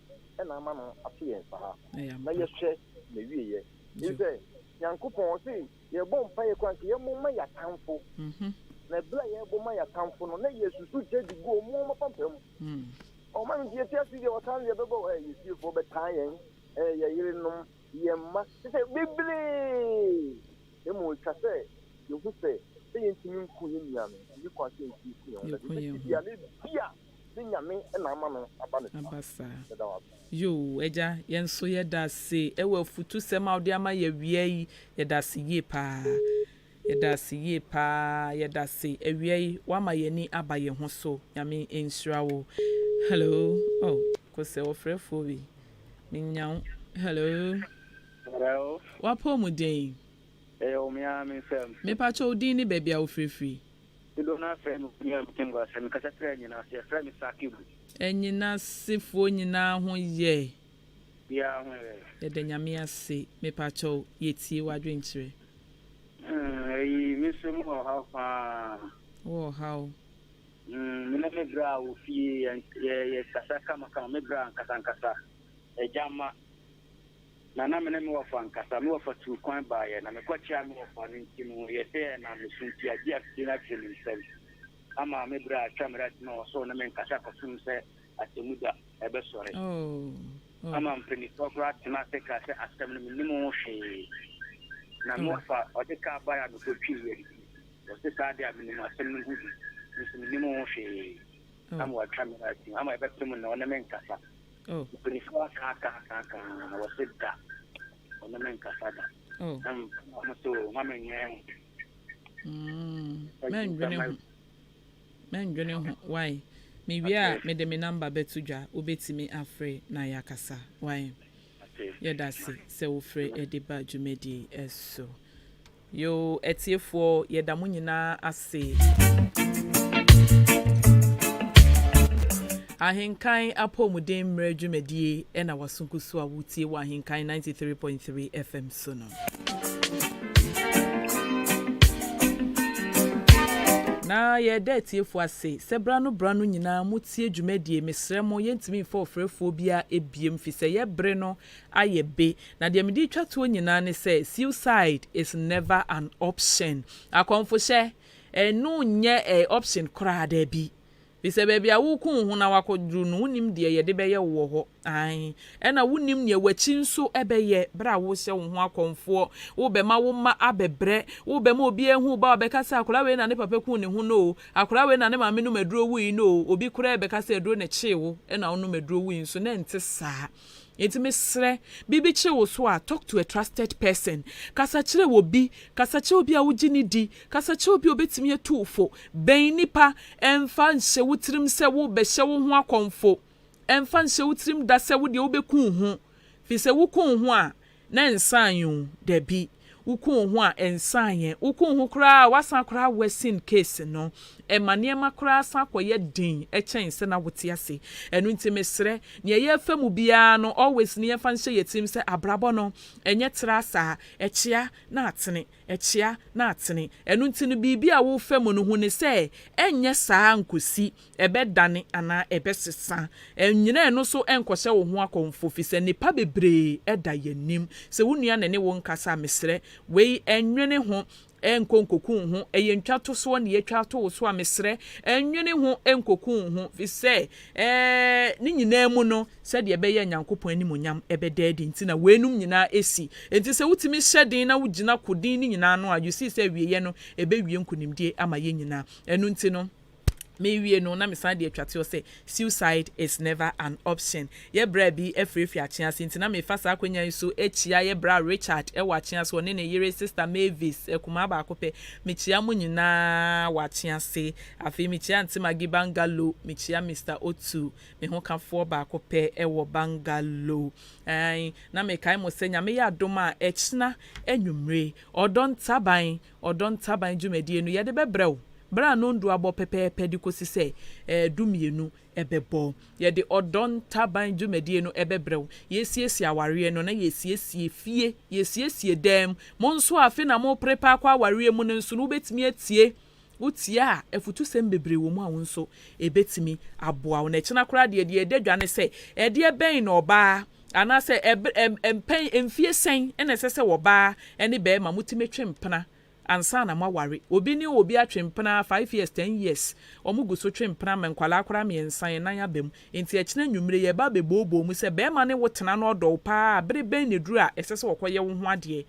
na ama no ato yɛn saa. Na yɛhwɛ n'awieɛ. Ɛfiri sɛ Nyankopɔn ɔse yɛbɔ mpaeɛ koraa nka yɛmmɔ mma yɛn atamfo. Na ɛberɛ a yɛrebɔ ma yɛn atamfo no na yɛsusu gya de gu wɔn apampam. Ɔma no nti yɛte ase deɛ ɔtan deɛ bɛbɔ ɛ yɛ fiefoɔ bɛtan yɛn ɛ yɛ yerenom yɛn mma te sɛ bebree. Mmom ɛtwa sɛ yɛhu sɛ sɛ yɛntumi nku yɛn nua no nni kwan sɛ yɛntumi ku yɛn ho. Na deɛ ɛbɛsi biara no ebia ne Nyame na ama no aba no saa. Aba saa. Meda wo ase. Yoo Agya yɛn nso yɛda ase wɔ afutusɛm a wode ama yɛ awia yi yɛda ase yie paa yɛda ase yie paa yɛda ase awia yi woama yɛn ani aba yɛn ho so Nyame nhyira wo hello oh kosɛ ɔfrɛfoɔ wei menya wo hello. Hello. W'apɔmuden? Ɛyɛ wo me ara me nsam. Mepakyɛ wo din ne baabi a wofirifiri? Dodoɔ no ara frɛ me Onua Mtengwa sɛ mekasa firi Anyinase. Yɛfrɛ me Sakibu. Anyinasefoɔ nyinaa ho yɛ? Biara ho yɛ. Yɛda Nyame ase. Mepakyɛw yɛtie w'adwenkyerɛ. Hmm, ɛyi, me nso mewɔ ɔhaw paa. Wowɔ ɔhaw? Hmm, me ne me bra wɔ fie, yɛ, yɛ, yɛkasa kamakama, me bra ankasa ankasa, agya mma. Na na me ne me wɔfa nkasa. Me wɔfa tuu kwan baeɛ, na mekɔkyeaa me wɔfa no nti no, ɛyɛ sɛ ɛnam me so nti, agye afidie no afiri me nsam ama me berɛ a atwa me rati ma wɔsɔɔ ne me nkasa kɔpem sɛ atemmuda ɛbɛsɔre. Ama mpanimfoɔ koraa tena ase kaa sɛ asɛm no mennim ho hwee. Na me wɔfa ɔde kaa baeɛ a mekɔtwiiɛ nti, wɔse saa deɛ a menim asɛm no ho bi, nso mennim ho hwee. Ama watwa me rati ama ɛbɛpem nnɛ ɔne me nkasa. Mpanyinfoɔ akaakaakaakaa na wɔse da ɔne me nkasa da. Na ɔmo sɛ o ma menwene ho. Mɛndwene ho. Mɛndwene ho. Wai? Mewie a mede me number bɛto dwa wobɛtumi afrɛ na yɛakasa. Wai? Yɛda ase sɛ wofrɛ de ba dwumadie so. Yoo atiefoɔ yɛda mo nyinaa ase. Ahenkan apɔwmuden mmerɛ dwumadie na waso gu so a wotie wɔ Ahenkan 93.3 FM so no. Na yɛda atiefoɔ ase sɛ bra no bra no nyinaa motie dwumadie. Mesrɛ mo yɛntumi mfa ɔfrɛfoɔ biara ebiem fi sɛ yɛbere no ayɛ be. Na deɛ mede retwa toɔ nyinaa ne sɛ, suicide is never an option. Akɔmfohyɛ, ɛno nyɛ eh, option koraa, daabi. Firi sɛ baabi a woreko wo ho na woakɔduru no, wonnim deɛ yɛde bɛyɛ wo wɔ hɔ. Aane. Ɛna wonnim nea w'akyi nso bɛyɛ berɛ a worehyɛ wo ho akɔmfoɔ. Worebɛma wo mma abɛbrɛ. Worebɛma obiara ahu wo ba a ɔbɛka sɛ akwadaa wei na ne papa kuu ne ho no o, akwadaa wei na ne maame nom aduro wui no o. Obi koraa rebɛka sɛ aduro na ɛkyee wo na wonom aduro wui nso, na ɛnte saa. Enti mesrɛ, biribi kye wo so a, talk to a trusted person. Kasa kyerɛ obi. Kasa kyerɛ obi a wogye no di. Kasa kyerɛ obi a obetumi atu wo fo. Bɛn nnipa. Ɛmfa nhyɛ wo tirim sɛ worebɛhyɛ wo ho akɔmfo. Ɛmfa nhyɛ wo tirim da sɛ wo deɛ wobɛku wo ho. Firi sɛ woku wo ho a, na ɛnsan o. Dabi. Woku wo ho a, ɛnsan ɛ. Woku wo ho koraa a, woasan koraa worsen case no. Ɛma nneɛma koraa san kɔyɛ den kyɛn sɛ na wote ase. Ɛno nti mesrɛ, nea yɛrefa mu biara no, always no yɛmfa nhyɛ yɛn tirim sɛ abrabɔ no, ɛnyɛ tra saa. Ɛkyea na atene. Ɛkyea na atene. Ɛno nti no, biribi a worefa mu no, hu no sɛ ɛnyɛ saa nkosi ɛbɛdane anaa ɛbɛsesa. Nnyina ɛno so nkɔhyɛ wo ho akɔmfo, fisɛ nnepa bebree da yɛn anim. Sɛ wo nua na ɛne wo nkasa a, mesrɛ, wei nnwene ho nkɔ nkoku wo ho. Ɛyɛ ntwatosoɔ na yɛatwa ato wo so a, mesrɛ, nnwene ho nkoku wo ho, fisɛ ɛɛ ne nyinaa mu no, sɛdeɛ ɛbɛyɛ a Nyankopɔn animuonyam bɛda adi nti na weinom nyinaa si. Enti sɛ wotumi hyɛ den na wogyina ko den no nyinaa ano a, you see sɛ awieɛ no, ɛbɛwie nkonimdie ama yɛn nyinaa. Ɛno nti no, merewie no, na mesan de atwa toɔ sɛ, suicide is never an option. Yɛ bra bi afirafira Akyease nti na mefa saa akwanya yi so akyia yɛ bra Richard wɔ Akyease, ɔne ne yere Sister Mavis, akumaa baako pɛ. Mekyia mo nyinaa wɔ Akyease. Afei mekyia Aunty Maggie Bangalo, mekyia Mister Otu, Me hokafoɔ baako pɛ wɔ Bangalo. Ae, na mekae mo sɛ Nyame yɛ adom a, ɛkyena anwummere, Ɔdɔ Ntaban, Ɔdɔ Ntaban dwumadie no, yɛde bɛbrɛ wo berɛ a nondu abɔ pɛpɛɛpɛ de kɔsi sɛ eh, dumienu bɛbɔ. Yɛde Ɔdɔ Ntaban dwumadie no bɛbrɛ wo. Yɛresiesie awareɛ no, na yɛresiesie fie, yɛresiesie dan mu. Mo nso a afe na moreprepa akɔ awareɛ mu no nso no, wobɛtumi atie Wotie a, afutusɛm bebree wɔ mu a wo nso ebetumi aboa wo. Na ɛkyena koraa deɛ, deɛ ɛda dwa ne sɛ, ɛdeɛ bɛn na ɔbaa anaasɛ ɛb ɛ mpɛn mfie sɛn na ɛsɛ sɛ ɔbaa ne barima motumi twe mpena ansa na moaware? Obi ne obi atwe mpena 5 years, 10 years, wɔn gu so twe mpena ma nkwadaa koraa mmiɛnsa, nnan aba mu. Enti ɛkyena anwummere yɛreba abɛbooboo mu sɛ barima ne wo tena na ɔdɔ wo paa a, bere bɛn na ɛduru a ɛsɛ sɛ ɔkɔyɛ wo ho adeɛ?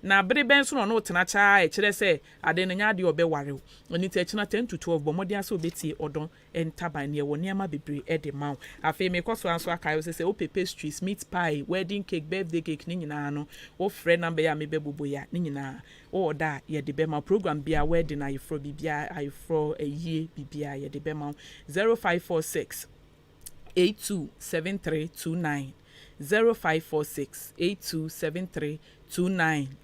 Na bere bɛn nso na ɔne wo tena kyɛ ara a ɛkyerɛ sɛ ade no nyɛ adeɛ a ɔbɛware wo? Ɛno nti ɛkyena 10 to 12 bɔ mmɔden ara sɛ wobɛtie Ɔdɔ Ntaban no. Yɛwɔ nneɛma bebree de ma wo. Afei mekɔ so ara nso akae wo sɛ, sɛ wopɛ pastries, meat pie, wedding cake, birthday cake ne nyinaa no, wofrɛ number yi a mebɛbobɔ yi a, ne nyinaa wo order a, yɛde bɛma wo. Program biara, wedding, ayeforɔ, biribiara, ayeforɔ, ayie, biribiara, yɛde bɛma wo. 0546 827329, 0546 827329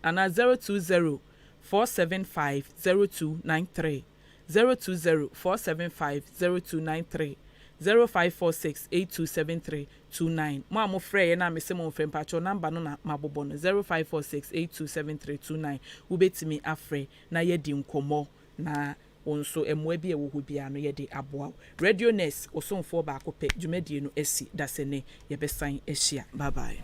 anaa 020 475 0293, 020 475 0293, 0546 827329. Mo a mofrɛeɛ no a mese momfrɛ, mpakyɛw number no na mabobɔ no, 0546 827329. Wobɛtumi afrɛ na yɛadi nkɔmmɔ na Wo nso, mmoa bi a ɛwɔ hɔ biara no, yɛde aboa wo. Radio Nurse, wo somfoɔ baako pɛ, dwumadie no asi. Dasani, yɛbɛsan ahyia. Bye bye.